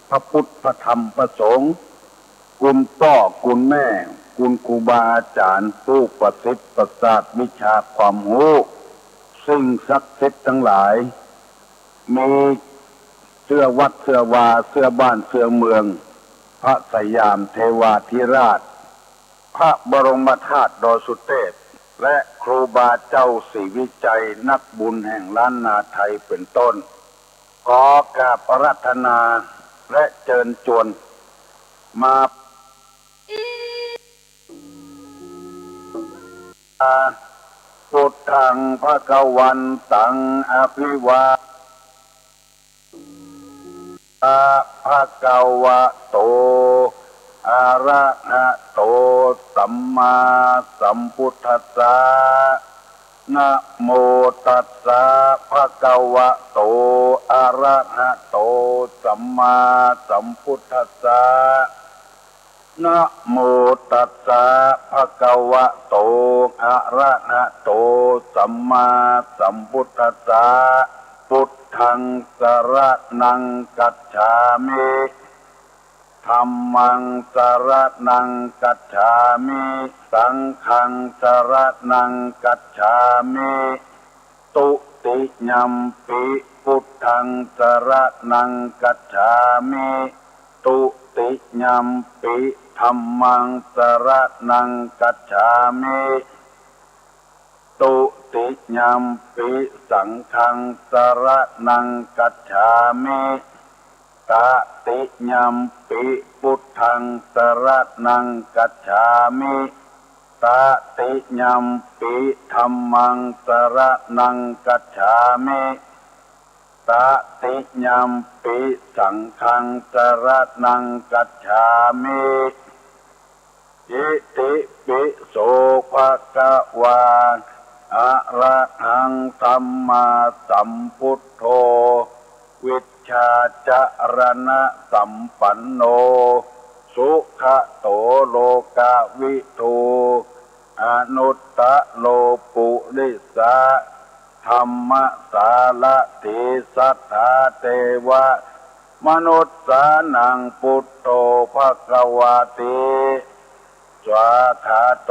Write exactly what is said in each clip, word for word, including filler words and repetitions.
พระพุทธ พระธรรม พระสงฆ์ คุณป้อ คุณแม่ คุณครูบาอาจ๋ารย์ ผู้ประสิทธิ์ประสาทวิชาความฮู้ สิ่งศักดิ์สิทธิ์ตังหลาย มีเสื้อวัดเสื้อวา เสื้อบ้านเสื้อเมือง พระสยามเทวาธิราช พระบรมธาตุดอยสุเทพ และครูบาเจ้าศรีวิชัย นักบุญแห่งล้านนาไทยเป็นต้น ขอกราบอาราธนาและเจิญจวนมา พุทธัง ภะคะวันตัง อะภิวา ภะคะวะโต อะระหะโต สัมมาสัมพุทธัสสะ นะโมตัสสะ ภะคะวะโต อะระหะโต สัมมาสัมพุทธัสสะ นะโมตัสสะ ภะคะวะโต อะระหะโต สัมมาสัมพุทธัสสะ พุทธัง สะระณัง คัจฉามิ ธัมมัง สะระณัง คัจฉามิ สังฆัง สะระณัง คัจฉามิ ตุติยัมปิ พุทธัง สะระณัง คัจฉามิ ตุติยัมปิ ธัมมัง สะระณัง คัจฉามิ ตุติยัมปิ สังฆัง สะระณัง คัจฉามิ ตะติยัมปิ พุทธัง สะระณัง คัจฉามิ ตะติยัมปิ ธัมมัง สะระณัง คัจฉามิ ตะติยัมปิ สังฆัง สะระณัง คัจฉามิ อิติปิโส ภะคะวา อะระหัง ธัมมาสัมพุทโธ วิชชาจะรณะสัมปันโน สุขะโต โลกะวิทู อนุตตะโร ปุริสะธัมมะสารถี สัทธา เทวะ มนุสสานัง พุทโธ ภะคะวาติ สวาคาโต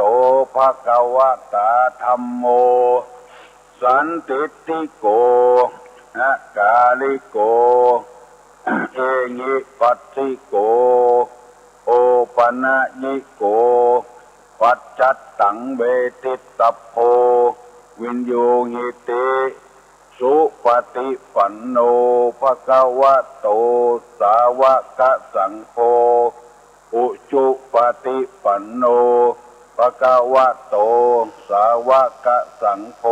ภะคะวะตา ธัมโม สันทิฏฐิโก อะกาลิโก เอหิปัสสิโก โอปะนะยิโก ปัจจัตตัง เวทิตัพโพ วินยูหิติ สุปะฏิปันโน ภะคะวะโต สาวะกะสังโฆ อุจุปะฏิปันโน ภะคะวะโต สาวะกะสังโฆ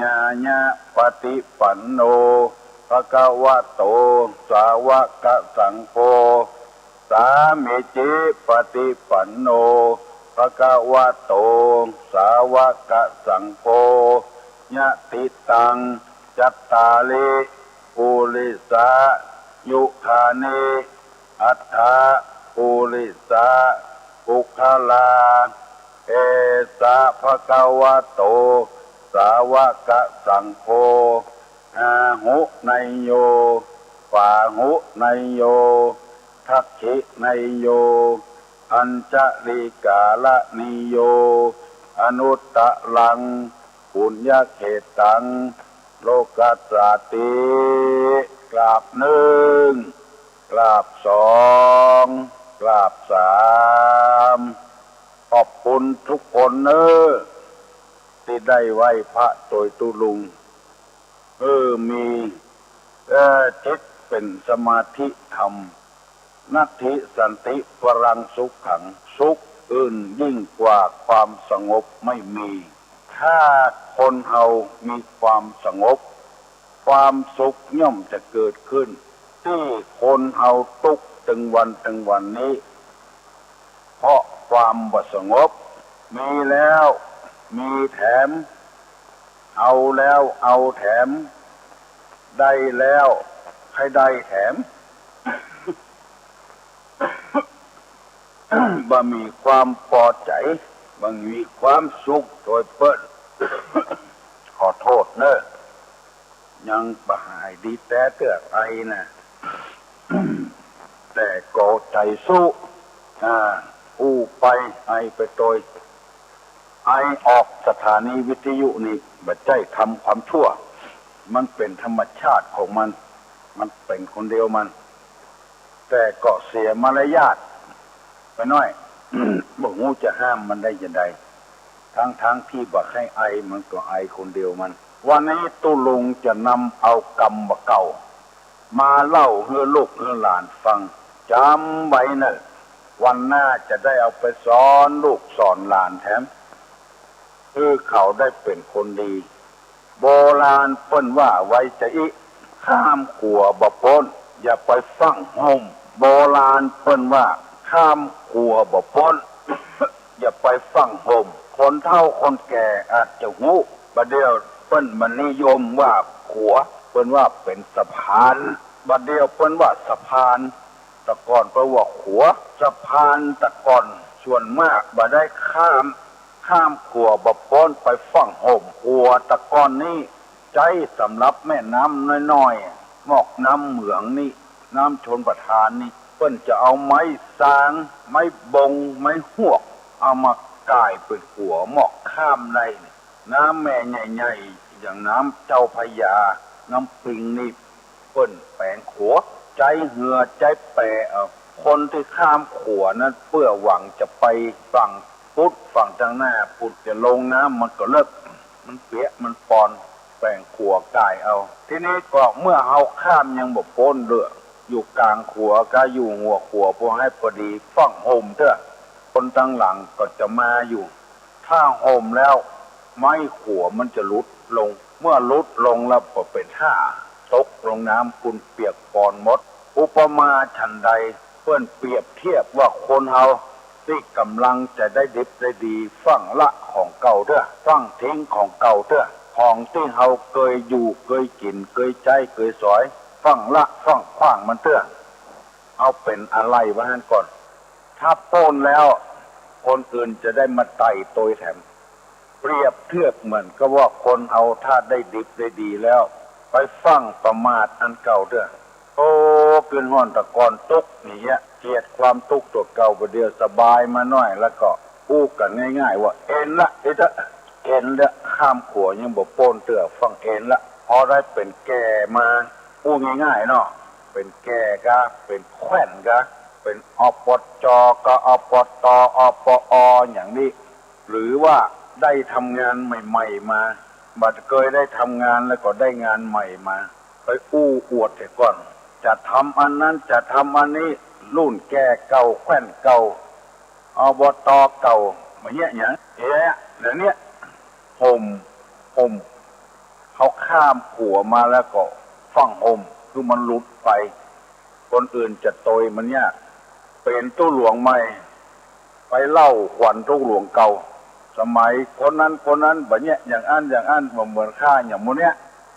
ญาณะปะฏิปันโน ภะคะวะโต สาวะกะสังโฆ สามีจิปะฏิปันโน ภะคะวะโต สาวะกะสังโฆ ยะถิตัง จัตตาริ ปุริสายุคานิ อัตถะ ปุริสะ ปุคคลา เอสะ ภะคะวะโต สาวะกะสังโฆ อาหุเนยโย ปาหุเนยโย ทักขิเนยโย อัญชลีกาละนีโย อนุตตะรัง ปุญญะเขตัง โลกัสสาติ กราบนึ่ง กราบสอง กราบสาม ขอบคุณทุกคนเน้อ ตี้ได้ไหว้พระโตยตุ๊ลุง เออ มี เออ จิตเป๋นสมาธิธรรม นัตถิสันติปรังสุขัง สุขอื่นยิ่งกว่าความสงบไม่มี ถ้าคนเฮามีความสงบ ความสุขย่อมจะเกิดขึ้น ตี้คนเฮาตุ๊กข์ตึงวันตึงวันนี้ เพราะความบ่สงบ มีแล้วมีแถม เอาแล้วเอาแถม ได้แล้วใค่ได้แถม บ่มีความปอใจ๋ บ่มีความสุขโตยเปิ้น ขอโต้ษเน้อ ยังบ่หายดีแต๊เตื้อ ไอน่ะ ก็ใจ๋สู้ อ่า อู้ไป ไอไปตวย ไอออกสถานีวิทยุนี่ บ่ใจ้ทำความชั่ว มันเป๋นธรรมชาติของมัน มันเป๋นคนเดียวมัน แต่ก็เสียมารยาทไปหน้อย บ่ฮู้จะห้ามมันได้จาใด ทั้งๆ ตี้บ่ใค่ไอ มันก็ไอคนเดียวมัน วันนี้ตุ๊ลุงจะนำเอากำบ่าเก่า มาเล่าหื้อลูกหื้อหลานฟัง จ๋ำไว้เน่อ วันหน้าจะได้เอาไปสอนลูกสอนหลานแถม หื้อเขาได้เป๋นคนดี โบราณเปิ้นว่าไว้จะอี้ ข้ามขัวบ่ป๊น อย่าไปฟั่งห่ม โบราณเปิ้นว่าข้ามขัวบ่ป๊น อย่าไปฟั่งห่ม คนเฒ่าคนแก่อาจจะฮู้ บ่าเดี่ยวเปิ้นบ่นิยมว่าขัว เปิ้นว่าเป๋นสะพาน บ่าเดี่ยวเปิ้นว่าสะพาน แต่ก่อนเปิ้นว่าขัว สะพานแต่ก่อนส่วนมากบ่ได้ข้าม ข้ามขัวบ่ป๊นไปฟั่งห่ม ขัวแต่ก่อนนี้ใจ๊สำหรับแม่น้ำน้อยๆ หมอกน้ำเหมืองนี่ น้ำชลประทานนี่ เปิ้นจะเอาไม้ซาง ไม้บง ไม้ฮวก เอามาก่ายเป๋นขัวหมอกข้ามได้นี่ น้ำแม่ใหญ่ๆ อย่างน้ำเจ้าพระยา น้ำปิงนี่ เปิ้นแป๋งขัว ใจ๊เฮือ ใจ๊แปเอา คนตี้ข้ามขัวนั้นเปื้อหวังจะไปฝั่งปุ้น ฝั่งตางหน้าปุ้น จะลงน้ำมันก็เลิก มันเปียก มันปอน แป๋งขัวก่ายเอา ทีนี้ก็เมื่อเฮาข้ามยังบ่ป๊นเตื้อ อยู่ก๋างขัวก้า อยู่หัวขัว ปอหื้อปอดี ฟั่งห่มเตื้อ คนตางหลังก็จะมาอยู่ ถ้าห่มแล้ว ไม้ขัวมันจะหลุดลง เมื่อหลุดลงแล้วก็เป๋นท่าตกลงน้ำปุ้น เปียกปอนหมด อุปมาฉันใด เปิ้นเปรียบเทียบว่าคนเฮาตี้ก่ำลังจะได้ดิบได้ดี ฟั่งละของเก่าเตื้อ ฟั่งทิ้งของเก่าเตื้อ ของตี้เฮาเกยอยู่เกยกิ๋น เกยใจ๊เกยสอย ฟั่งละฟั่งขว้างมันเตื้อ เอาเป๋นอะไหล่ไว้หั้นก่อน ถ้าป๊นแล้ว คนอื่นจะได้มาไต่ตวยแถม เปรียบเทียบเหมือนกับว่าคนเฮาถ้าได้ดิบได้ดีแล้ว ไปฟั่งประมาทอันเก่าเตื้อ โอ้ กึ๊ดฮ้อน แต่ก่อนตุ๊กข์อย่างเงี้ย เจียดความตุ๊กข์ตั๋วเก่า บ่าเดี่ยวสบายมาหน้อย แล้วก็อู้กั๋นง่ายๆ ว่าเอนละ เอนละ เอนละ ข้ามขัวยังบ่ป๊นเตื้อ ฟั่งเอนละ พอได้เป๋นแก่มา อู้ง่ายๆ เนาะ เป๋นแก่กา เป๋นแคว่นกา เป๋น อปจ กา อปต อปอ อย่างนี้ หรือว่าได้ทำงานใหม่ๆ มา บ่เกยได้ทำงานแล้วก็ได้งานใหม่มา ไปอู้อวดเสียก่อน จะทำอันนั้น จะทำอันนี้ รุ่นแก่เก่า แคว่นเก่า อบต เก่า บ่าเยียะหยัง เยียะ เดี๋ยวเนี้ย ห่ม ห่ม เขาข้ามขัวมาแล้วก็ฟั่งห่ม คือมันหลุดไป คนอื่นจะตวยมันยาก เป๋นตุ๊หลวงใหม่ ไปเล่าขวัญตุ๊หลวงเก่า สมัยคนนั้นคนนั้นบ่าเยียะอย่างอั้นอย่างอั้น บ่เหมือนข้าอย่างหมู่เนี้ย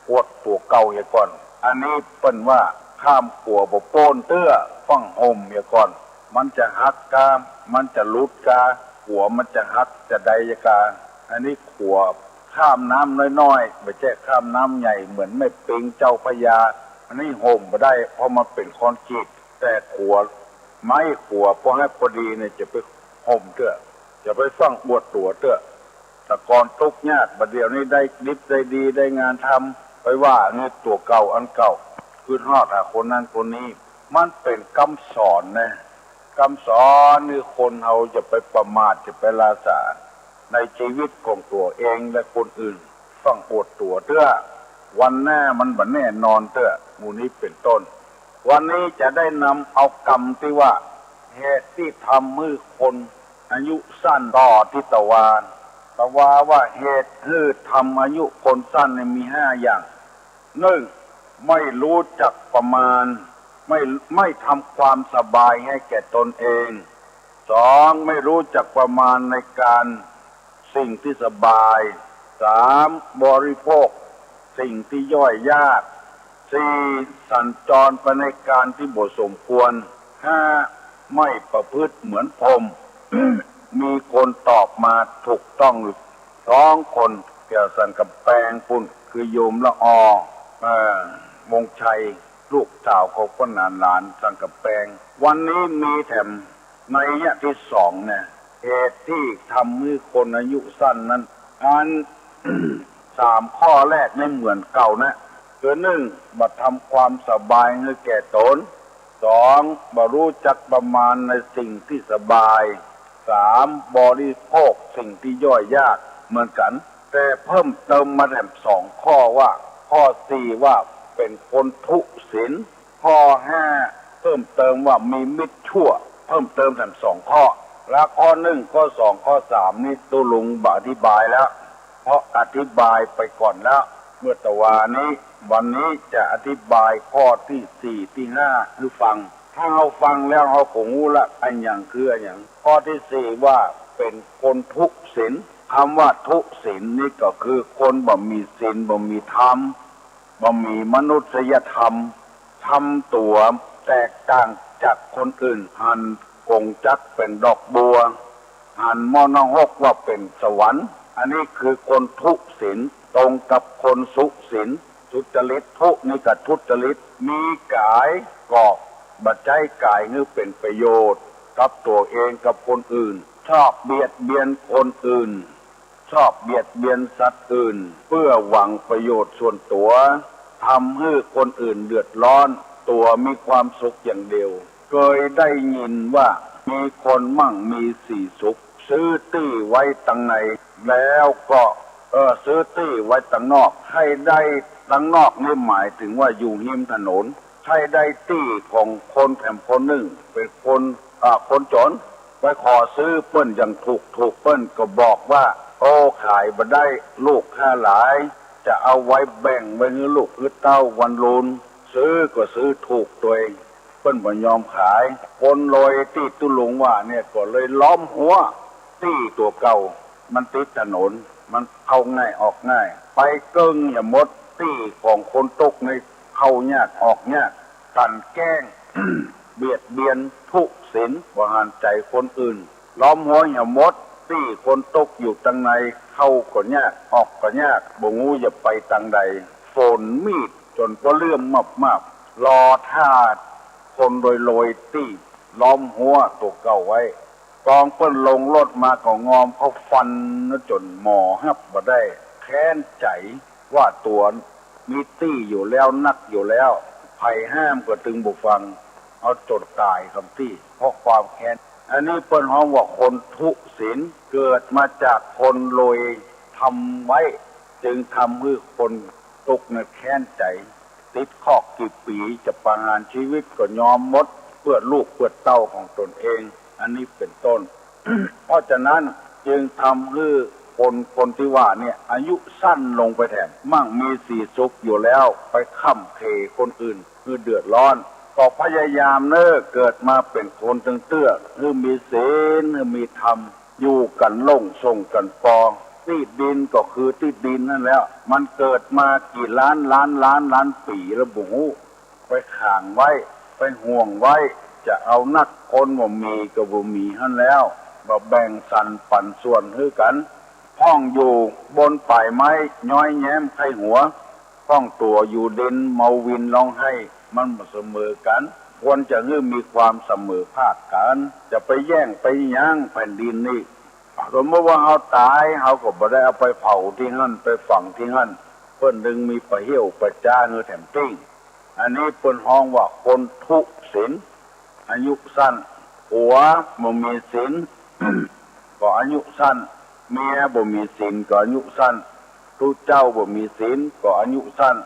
อวดตั๋วเก่าเหียก่อน อันนี้เปิ้นว่าข้ามขัวบ่ป๊นเตื้อ ฟั่งห่มเหียก่อน มันจะหักกา มันจะหลุดกา ขัวมันจะหักจะใดกา อันนี้ขัวข้ามน้ำน้อยๆ บ่ใจ้ข้ามน้ำใหญ่เหมือนแม่ปิงเจ้าพระยา อันนี้ห่มบ่ได้ เพราะมันเป๋นคอนกรีต แต่ขัว ไม้ขัวปอหื้อปอดีเนี่ยจะไปห่มเตื้อ จะไปฟั่งอวดตั๋วเตื้อ แต่ก่อนตุ๊กข์ยาก บ่าเดี่ยวนี้ได้ดิบได้ดี ได้งานทำ ไปว่าเงยตั๋วเก่าอันเก่า กึ๊ดฮอดหาคนนั้นคนนี้ มันเป๋นกำสอนนะ กำสอนหื้อคนเฮาอย่าไปประมาท อย่าไปลาสา ในจีวิตของตั๋วเองและคนอื่น ฟั่งอวดตั๋วเตื้อ วันหน้ามันบ่แน่นอนเตื้อ หมู่นี้เป๋นต้น วันนี้จะได้นำเอากำตี้ว่า เหตุตี้ทำหื้อคนอายุสั้นต่อตี้ตะวา ตะวาว่าเหตุหื้อทำอายุคนสั้นเนี่ยมีห้าอย่าง นึ่ง ไม่รู้จักประมาณ ไม่ ไม่ทำความสบายให้แก่ตนเอง สอง ไม่รู้จักประมาณในการ สิ่งที่สบาย สาม บริโภคสิ่งที่ย่อยยาก สี่ สัญจรไปในการที่บ่สมควร ห้า ไม่ประพฤติเหมือนพรหม มีคนตอบมาถูกต้องอยู่สองคน แก้วสันกำแปงปุ้น คือโยมละออ เอ่อ วงศ์ชัย ลูกสาวของป้อหนานหลานสังกะแปง วันนี้มีแถมนัยยะตี้สองเนี่ย เหตุตี้ทำหื้อคนอายุสั้นนั้น อัน สามข้อแรกนี่เหมือนเก่านะ คือหนึ่ง บ่ทำความสบายหื้อแก่ต๋น สอง บ่ฮู้จักประมาณในสิ่งตี้สบาย สาม บริโภคสิ่งตี้ย่อยยากเหมือนกั๋น แต่เพิ่มเติมมาแถมสองข้อว่า ข้อสี่ว่าเป๋นคนทุศีล ข้อห้าเพิ่มเติมว่ามีมิตรชั่ว เพิ่มเติมแถมสองข้อ และข้อหนึ่ง ข้อสอง ข้อสามนี่ตุ๊ลุงบ่อธิบายแล้ว เพราะอธิบายไปก่อนแล้ว เมื่อตะวานี้ วันนี้จะอธิบายข้อตี้สี่ตี้ห้าหื้อฟัง ถ้าเฮาฟังแล้วเฮาก็ฮู้ละ อะหยังคืออะหยัง ข้อตี้สี่ว่าเป๋นคนทุศีล กำว่าทุศีลนี่ก็คือคนบ่มีศีล บ่มีธรรม บ่มีมนุษยธรรม ทำตั๋วแตกต่างจากคนอื่น หันกงจักรเป๋นดอกบัว หันหม้อนรกว่าเป๋นสวรรค์ อันนี้คือคนทุศีล ตรงกับคนสุศีล สุจริต ทุนี่ก็ทุจริต มีก๋ายก็บ่ใจ๊ก๋ายหื้อเป๋นประโยชน์กับตั๋วเองกับคนอื่น ชอบเบียดเบียนคนอื่น ชอบเบียดเบียนสัตว์อื่น เพื่อหวังประโยชน์ส่วนตั๋ว ทำหื้อคนอื่นเดือดร้อน ตั๋วมีความสุขอย่างเดียว เกยได้ยินว่ามีคนมั่งมีสีสุข ซื้อตี้ไว้ตังใน แล้วก็ เออ ซื้อตี้ไว้ตังนอก ใค่ได้ตังนอกนี่หมายถึงว่าอยู่ฮิมถนน ใค่ได้ตี้ของคนแถมคนนึ่ง เป๋นคน อ่า คนจ๋น ไปขอซื้อเปิ้นอย่างถูกๆ เปิ้นก็บอกว่า โอ้ ขายบ่ได้ ลูกข้าหลาย จะเอาไว้แบ่งไว้หื้อลูกหื้อเต้าวันลุน ซื้อก็ซื้อถูกตวย เปิ้นบ่ยอมขาย คนรวยตี้ตุ๊ลุงว่าเนี่ยก็เลยล้อมฮั้วตี้ตั๋วเก่า มันติดถนน มันเข้าง่ายออกง่าย ไปเกิ่งเหียหมด ตี้ของคนตุ๊กนี่เข้ายากออกยาก กลั่นแกล้ง เบียดเบียนทุศีล บ่หันใจ๋คนอื่น ล้อมฮั้วเหียหมด ตี้คนตุ๊กอยู่ตังใน เข้าก็ยาก ออกก็ยาก บ่ฮู้จะไปตังใด ฝนมีดจ๋นก็เลื่อมมับๆ รอท่าคนรวยๆ ตี้ล้อมฮั้วตั๋วเก่าไว้ กองเปิ้นลงรถมาก็งอมเข้าฟันจ๋นหมอฮับบ่ได้ แค้นใจ๋ว่าตั๋วมีตี้อยู่แล้วนักอยู่แล้ว ใผห้ามก็ตึงบ่ฟัง เอาจ๋นต๋ายกำตี้ เพราะความแค้น อันนี้เปิ้นฮ้องว่าคนทุศีล เกิดมาจากคนรวยทำไว้ จึงทำหื้อคนตุ๊กข์นั้นแค้นใจ๋ ติดคอกกี่ปี๋ จะประหารชีวิตก็ยอมหมด เปื้อลูกเปื้อเต้าของตนเอง อันนี้เป๋นต้น เพราะฉะนั้นจึงทำหื้อคน คนตี้ว่าเนี่ย อายุสั้นลงไปแถม มั่งมีสีสุขอยู่แล้ว ไปค่ำเขคนอื่นหื้อเดือดร้อน ก็พยายามเน่อ เกิดมาเป๋นคนตึงเตื้อ หื้อมีศีล หื้อมีธรรม อยู่กั๋นโล่งส่งกั๋นปอ ตี้ดินก็คือตี้ดินหั้นแหละ มันเกิดมากี่ล้านล้านล้านล้านปี๋แล้วบ่ฮู้ ไปขังไว้ ไปห่วงไว้ จะเอานัก คนบ่มีก็บ่มีหั้นแล้ว บ่แบ่งสรรปันส่วนหื้อกั๋น พ่องอยู่บนป๋ายไม้ ย้อยแย้มไข้หัว พ่องตั๋วอยู่ดิน เมาวินฮ้องไห้ มันบ่เสมอกั๋น ควรจะหื้อมีความเสมอภาคกั๋น จะไปแย่งไปหยางแผ่นดินนี่ สมมุติว่าเฮาต๋าย เฮาก็บ่ได้เอาไปเผาตี้หั้น ไปฝังตี้หั้น เปิ้นจึงมีป่าเหี่ยวป่าจ๊าหื้อแถมตี้ อันนี้เปิ้นฮ้องว่าคนทุศีล อายุสั้น ผัวบ่มีศีล ก็อายุสั้น เมียบ่มีศีลก็อายุสั้น ตุ๊เจ้าบ่มีศีลก็อายุสั้น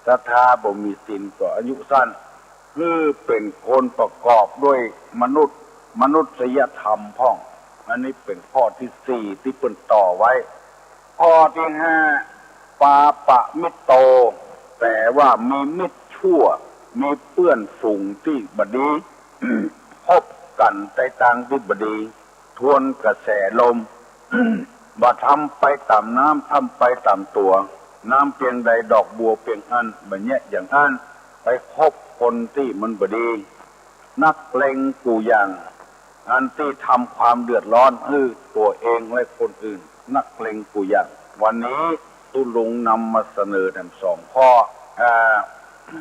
ศรัทธาบ่มีศีลก็อายุสั้น หื้อเป๋นคนประกอบด้วยมนุษย์ มนุษยธรรมพ่อง อันนี้เป๋นข้อตี้สี่ตี้เปิ้นต่อไว้ ข้อตี้ห้า ปาปะมิตโต แปลว่ามีมิตรชั่ว มีเปื้อนฝูงตี้บ่ดี คบกั๋นในตางตี้บ่ดี ทวนกระแสลม บ่ทำไปต๋ามน้ำ ทำไปต๋ามตั๋ว น้ำเปียงใดดอกบัวเปียงอั้น บ่แยะอย่างอั้น ไปคบคนตี้มันบ่ดี นักเลงกู้อย่าง อันตี้ทำความเดือดร้อนหื้อตั๋วเองและคนอื่น นักเลงกู้อย่าง วันนี้ตุ๊ลุงนำมาเสนอแถมสองข้อ อ่า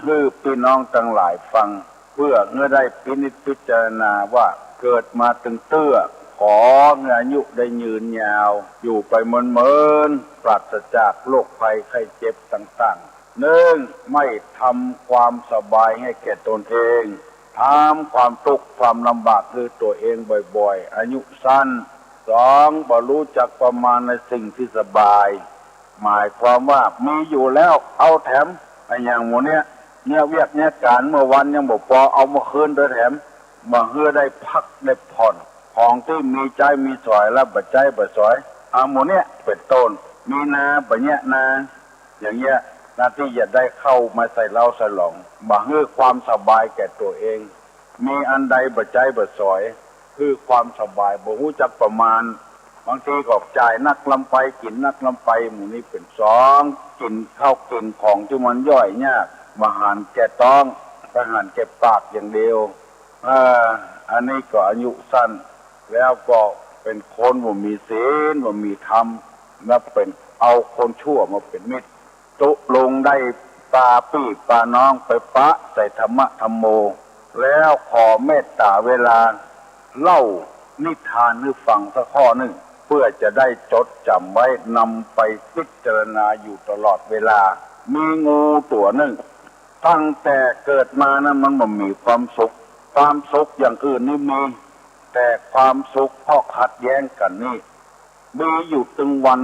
หื้อปี้น้องตังหลายฟัง เปื้อหื้อได้พินิจพิจารณาว่าเกิดมาตึงเตื้อ ขอหื้ออายุได้ยืนยาว อยู่ไปเมินๆ ปราศจากโรคภัยไข้เจ็บต่างๆ นึ่ง ไม่ทำความสบายให้แก่ตนเอง ทำความตุ๊กข์ความลำบากหื้อตั๋วเองบ่อยๆ อายุสั้น สอง บ่ฮู้จักประมาณในสิ่งตี้สบาย หมายความว่ามีอยู่แล้วเอาแถม อะหยังหมู่เนี้ย เยียะเวียกเยียะก๋านเมื่อวันยังบ่ปอ เอาเมื่อคืนตวยแถม บ่หื้อได้พักได้ผ่อน ของตี้มีใจ๊มีสอยแล้วบ่ใจ๊บ่สอย อะหมู่เนี้ยเป๋นต้น มีนาบ่เยียะนา อย่างเยียะ นาตี้จะได้เข้ามาใส่เล้าใส่หลอง บ่หื้อความสบายแก่ตั๋วเอง มีอันใดบ่ใจ๊บ่สอย หื้อความสบาย บ่ฮู้จักประมาณ บางทีก็จ่ายนักลำไป กิ๋นนักลำไป หมู่นี้เป๋น สอง กิ๋นข้าวกิ๋นของตี้มันย่อยยาก บ่หันแก่ต๊อง บ่หันแก่ปากอย่างเดียว เออ อันนี้ก็อายุสั้น แล้วก็เป๋นคนบ่มีศีล บ่มีธรรม แล้วเป๋นเอาคนชั่วมาเป๋นมิตร ตกลงได้ปาปี้ปาน้องไปปะใส่ธรรมะธัมโม แล้วขอเมตต๋าเวลาเล่านิทานหื้อฟังสักข้อนึ่ง เปื้อจะได้จดจ๋ำไว้นำไปพิจารณาอยู่ตลอดเวลา มีงูตั๋วนึ่ง ตั้งแต่เกิดมานั้นมันบ่มีความสุข ความสุขอย่างอื่นนี่มี แต่ความสุขเพราะขัดแย้งกั๋นนี่ มีอยู่ตึงวัน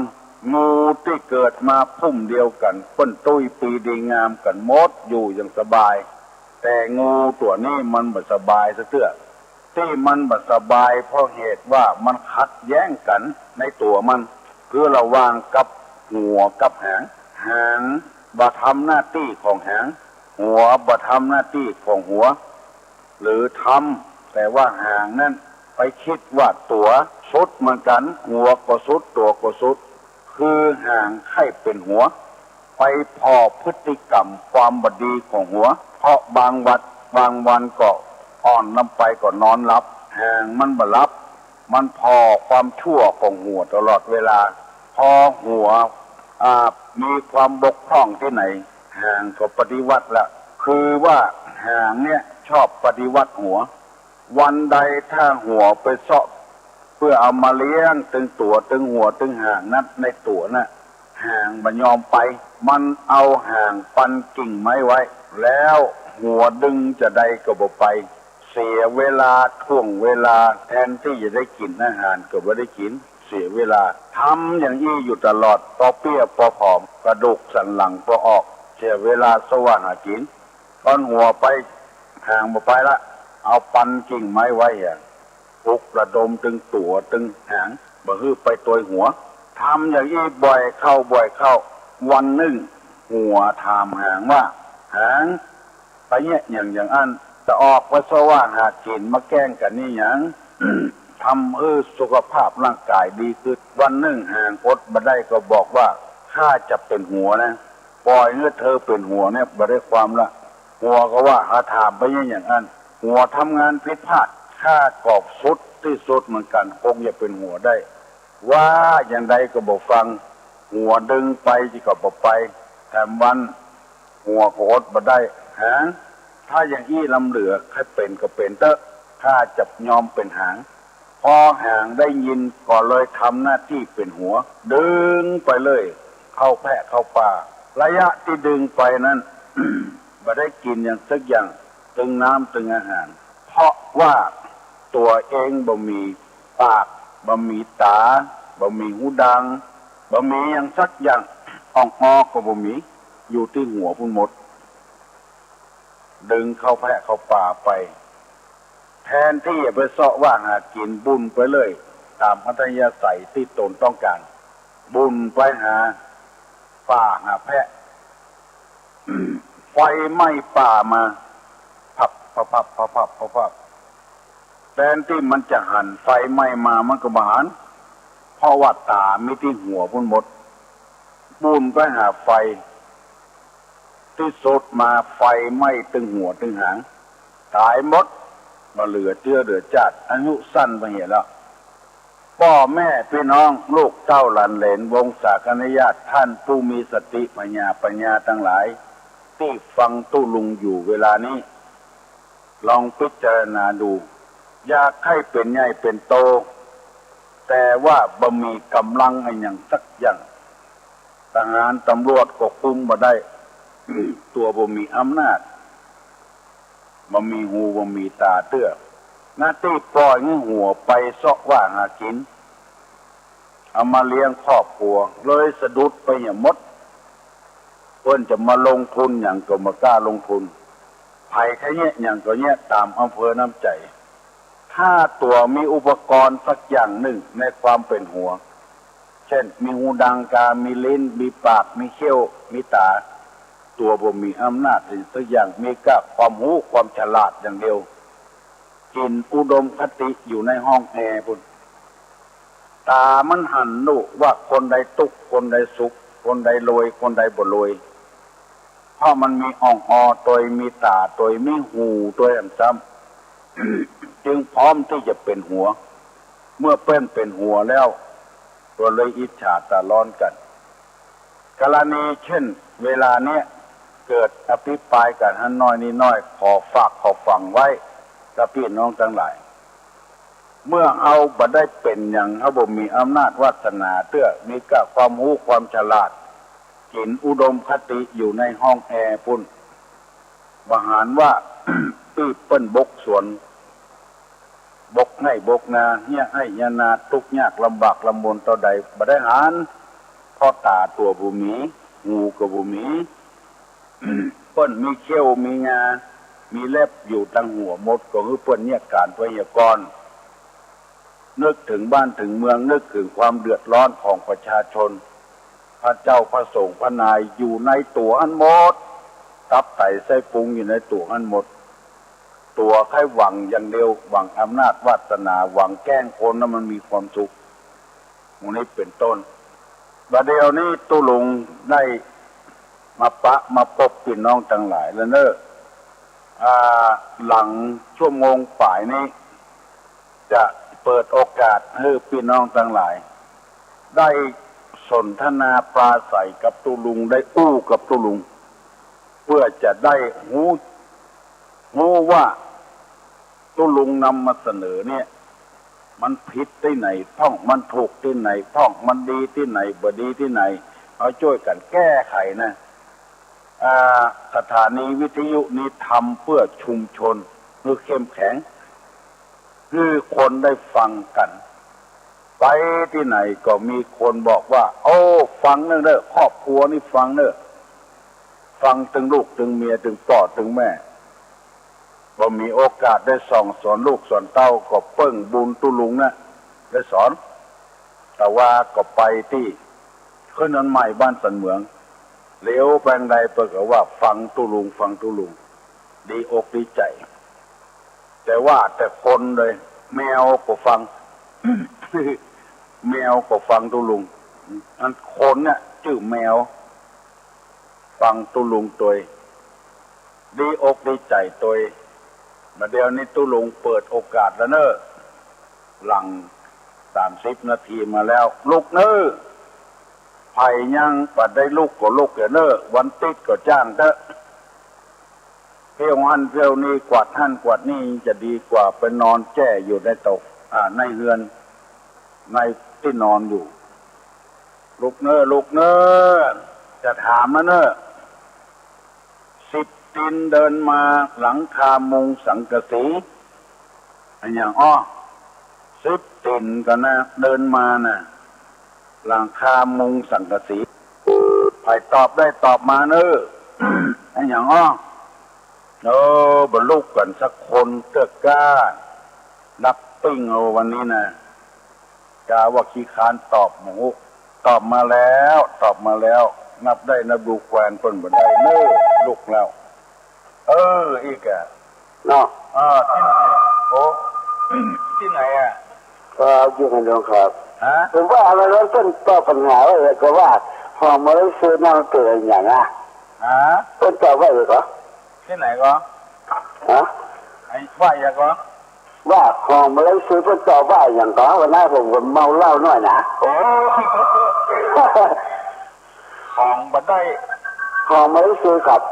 งูตี้เกิดมาพุ่มเดียวกั๋น เปิ้นตุ้ยปีดีงามกั๋นหมด อยู่อย่างสบาย แต่งูตั๋วนี้มันบ่สบายสักเตื้อ ตี้มันบ่สบายเพราะเหตุว่ามันขัดแย้งกั๋นในตั๋วมัน คือระหว่างกับหัวกับหาง หางบ่ทำหน้าตี้ของหาง หัวบ่ทำหน้าตี้ของหัว หรือทำ แต่ว่าหางนั้นไปกึ๊ดว่าตั๋วสุดเหมือนกั๋น หัวก็สุด ตั๋วก็สุด คือหางใค่เป๋นหัว ไปผ่อพฤติกรรมความบ่ดีของหัว เพราะบางวัน บางวันก็อ่อนลำไปก็นอนหลับ หางมันบ่หลับ มันผ่อความชั่วของหัวตลอดเวลา พอหัว อ่า มีความบกพร่องตี้ไหน หางก็ปฏิวัติละ คือว่าหางเนี่ยชอบปฏิวัติหัว วันใดถ้าหัวไปเซาะ เปื้อเอามาเลี้ยงตึงตั๋วตึงหัวตึงหางนั้น ในตั๋วน่ะ หางบ่ยอมไป มันเอาหางปันกิ่งไม้ไว้ แล้วหัวดึงจาใดก็บ่ไป เสียเวลาถ่วงเวลา แทนตี้จะได้กิ๋นอาหารก็บ่ได้กิ๋น เสียเวลา ทำอย่างอี้อยู่ตลอด ปอเปี้ยปอผอม กระดูกสันหลังปอออก เสียเวลาเซาะหากิ๋น ตอนหัวไป หางบ่ไปละ เอาปันกิ่งไม้ไว้อะ ปลุกระดมตึงตั๋วตึงหาง บ่หื้อไปตวยหัว ทำอย่างอี้บ่อยเข้าบ่อยเข้า วันนึ่ง หัวถามหางว่า หาง ไปเยียะหยังอย่างอั้น จะออกไปเซาะหากิ๋นมาแก้งกั๋นนี่หยัง ทำหื้อสุขภาพร่างก๋ายดีขึ้น วันนึ่งหางอดบ่ได้ก็บอกว่า ข้าจะเป๋นหัวนะ ป่อยหื้อเธอเป๋นหัวเนี่ยบ่ได้ความละ หัวก็ว่า หาถามไปเยียะหยังอั้น หัวทำงานผิดพลาด ข้าก็สุดตี้สุดเหมือนกั๋น คงจะเป๋นหัวได้ ว่าอย่างใดก็บ่ฟัง หัวดึงไปก็บ่ไป แถมวัน หัวก็อดบ่ได้ หาง ถ้าอย่างอี้ล้ำเหลือ ใค่เป๋นก็เป๋นเต๊อะ ข้าจะยอมเป๋นหาง พอหางได้ยินก็เลยทำหน้าตี้เป๋นหัว ดึงไปเลย เข้าแพะเข้าป่า ระยะตี้ดึงไปนั้น บ่ได้กิ๋นหยังสักอย่าง ตึงน้ำตึงอาหาร เพราะว่าตั๋วเองบ่มีปาก บ่มีต๋า บ่มีหูดัง บ่มีหยังสักอย่าง อ่องออก็บ่มี อยู่ตี้หัวพุ้นหมด ดึงเข้าแพะเข้าป่าไป แทนตี้จะไปเซาะว่าหากิ๋น บุ่นไปเลย ต๋ามอัธยาศัยตี้ตนต้องก๋าน บุ่นไปหาป่าหาแพะ ไฟไหม้ป่ามา พับ พับ พับ พับ พับ พับ พับ แทนตี้มันจะหันไฟไหม้มา มันก็บ่หัน เพราะว่าต๋ามีตี้หัวพุ้นหมด บุ่นไปหาไฟ ตี้สุดมาไฟไหม้ตึงหัวตึงหาง ต๋ายหมด บ่เหลือเจื้อเหลือจาติ อายุสั้นไปเหียแล้ว ป้อแม่ปี้น้อง ลูกเต้าหลานเหลน วงศาคณาญาติ ท่านผู้มีสติผญาปั๋ญญาตังหลาย ตี้ฟังตุ๊ลุงอยู่เวลานี้ ลองพิจารณาดู อยากใค่เป๋นใหญ่เป๋นโต แต่ว่าบ่มีก๋ำลังอะหยังสักอย่าง ทหารตำรวจก็คุมบ่ได้ ตั๋วบ่มีอำนาจ บ่มีหูบ่มีต๋าเตื้อ หน้าตี้ป่อยหื้อหัวไปเซาะว่าหากิ๋น เอามาเลี้ยงครอบครัว เลยสะดุดไปเหียหมด เปิ้นจะมาลงทุนหยังก็บ่กล้าลงทุน ใผใค่เยียะหยังก็เยียะต๋ามอำเภอน้ำใจ๋ ถ้าตั๋วมีอุปกรณ์สักอย่างนึ่งในความเป๋นหัว เจ้น มีฮูดังกา มีลิ้น มีปาก มีเขี้ยว มีต๋า ตั๋วบ่มีอำนาจอะหยังสักอย่าง มีก้าความฮู้ความฉลาดอย่างเดียว กิ๋นอุดมคติอยู่ในห้องแอร์ปู้น ต๋ามันหันฮู้ว่าคนใดตุ๊กข์ คนใดสุข คนใดรวย คนใดบ่รวย เพราะมันมีอ่องออตวย มีต๋าตวย มีหูตวย อันซ้ำ จึงพร้อมตี้จะเป๋นหัว เมื่อเปิ้นเป๋นหัวแล้ว ก็เลยอิจฉาต๋าฮ้อนกั๋น กรณีเจ้น เวลาเนี้ย เกิดอภิปรายกั๋นหั้นน้อยนี่น้อย ขอฝากขอฝังไว้ กับปี้น้องตังหลาย เมื่อเฮาบ่ได้เป๋นหยัง เฮาบ่มีอำนาจวาสนาเตื้อ มีก้าความฮู้ความฉลาด กิ๋นอุดมคติอยู่ในห้องแอร์ปู้น บ่หันว่า ตี้เปิ้นบกสวน บกไฮ่บกนา เฮี้ยไฮ่เฮี้ยนา ตุ๊กข์ยากลำบากลำบนเต้าใด บ่ได้หัน เพราะต๋าตั๋วบ่มี หูก็บ่มี เปิ้นมีเขี้ยวมีงา มีเล็บอยู่ตังหัวหมด ก็หื้อเปิ้นเยียะก๋านไปเหียก่อน นึกเถิงบ้านเถิงเมือง นึกเถิงความเดือดฮ้อนของประชาชน พระเจ้าพระสงฆ์พระนายอยู่ในตั๋วหั้นหมด ตับไตไส้พุงอยู่ในตั๋วหั้นหมด ตั๋วใค่หวังอย่างเดียว หวังอำนาจวาสนา หวังแกล้งคนหื้อมันมีความสุข หมู่นี้เป๋นต้น บ่าเดี่ยวนี้ตุ๊ลุงได้มาปะมาปบปี้น้องตังหลายแล้วเน่อ อ่า หลังชั่วโมงป๋ายนี้ จะเปิดโอกาสหื้อปี้น้องตังหลาย ได้สนทนาปราศรัยกับตุ๊ลุง ได้อู้กับตุ๊ลุง เปื้อจะได้ฮู้ ฮู้ว่าตุ๊ลุงนำมาเสนอเนี่ย มันผิดตี้ไหนพ่อง มันถูกตี้ไหนพ่อง มันดีตี้ไหน บ่ดีตี้ไหน เฮาจ้วยกั๋นแก้ไขนะ อ่า สถานีวิทยุนี้ทำเปื้อชุมชน หื้อเข้มแข็ง หื้อคนได้ฟังกั๋น ไปตี้ไหนก็มีคนบอกว่า โอ้ ฟังเน่อเน่อ ครอบครัวนี้ฟังเน่อ ฟังตึงลูกตึงเมีย ตึงป้อตึงแม่ บ่มีโอกาสได้ส่องสอนลูกสอนเต้า ก็เปิ้งบุญตุ๊ลุงนะ ได้สอน แต่ว่าก็ไปตี้ขึ้นอันใหม่บ้านสันเหมือง เหลียวไปอันใดเปิ้นก็ว่า ฟังตุ๊ลุง ฟังตุ๊ลุง ดีอกดีใจ๋ แต่ว่าแต่คนเลย แมวก็ฟัง แมวก็ฟังตุ๊ลุง อันคนเนี่ยจื้อแมว ฟังตุ๊ลุงตวย ดีอกดีใจ๋ตวย บ่าเดี่ยวนี้ตุ๊ลุงเปิดโอกาสแล้วเน่อ หลังสามสิบนาทีมาแล้ว ลุกเน่อ ใผยังบ่ได้ลุกก็ลุกเน่อ วันติ๊ดก็จ้างเต๊อะ เที่ยวหั้นเที่ยวนี่ กวาดหั้นกวาดนี่ จะดีกว่าไปนอนแจ้อยู่ในเต๊า อ่า ในเฮือน ในตี้นอนอยู่ ลุกเน่อ ลุกเน่อ จะถามแล้วเน่อ สิบตี๋นเดินมา หลังคามุงสังกะสี อะหยังอ้อ สิบตี๋นก่อนะ เดินมาน่ะ หลังคามุงสังกะสี ใผตอบได้ตอบมาเน่อ อะหยังอ้อ เออ บ่ลุกกั๋นสักคนเต๊อะก้า นับปิ้งเอาวันนี้นะ กาว่าขี้ค้านตอบ โอ้โห ตอบมาแล้ว ตอบมาแล้ว นับได้นับดูแควนเปิ้นบ่ได้เน่อ ลุกแล้ว เออ อีกอะ เนาะ อ่า ตี้ไหน โอ้ ตี้ไหนอะ ก็อยู่กันดงครับ ฮะ ผมว่าอะไรวะ เปิ้นตอบปัญหาว่าอะไรก็ว่า ห้องมาเลเซียนั่นมันเป๋นอะหยังอะ ฮะ เปิ้นตอบว่าอะไรก็ ตี้ไหนก็ ฮะ ไอ้ว่าอะหยังก็ ว่าห้องมาเลเซียเปิ้นตอบว่าอะหยังก็ วันนั้นผมก็เมาเหล้าหน่อยนะ โอ้ ห้องบ่ได้ ห้องมาเลเซียครับ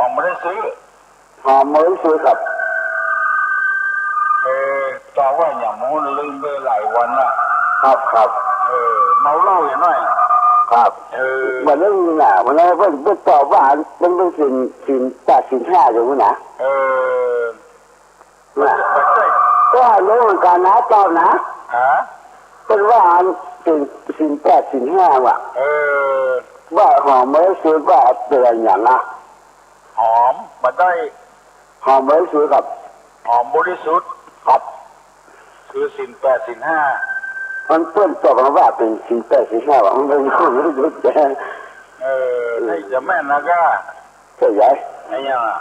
ผมไม่ได้ซื้อ หอมบริสุทธิ์ครับ เออ ตอบว่าอย่างมู้นลืมไปหลายวันละ ครับ ครับ เออ เมาเหล้าอย่างน้อย ครับ เออ วันนั้นน่ะ วันนั้นเปิ้น เปิ้นตอบว่าเปิ้น เปิ้นศีล ศีลแปดศีลห้าอยู่นะ เออ น่ะ ก็หารู้เหมือนกันนะ ตอบนะ ฮะ เปิ้นว่าศีล ศีลแปดศีลห้าว่ะ เออ ว่าหอมบริสุทธิ์ว่าเป๋นอะหยังอะ หอมบ่ได้ หอมบริสุทธิ์ครับ หอมบริสุทธิ์ ครับ คือศีลแปดศีลห้า มันเปิ้นตอบมาว่าเป๋นศีลแปดศีลห้าว่ะ มันเป๋นหอมบริสุทธิ์ เออ ถ้าจะแม่นนะก็ ใช่ไหม ไอ้หยังอะ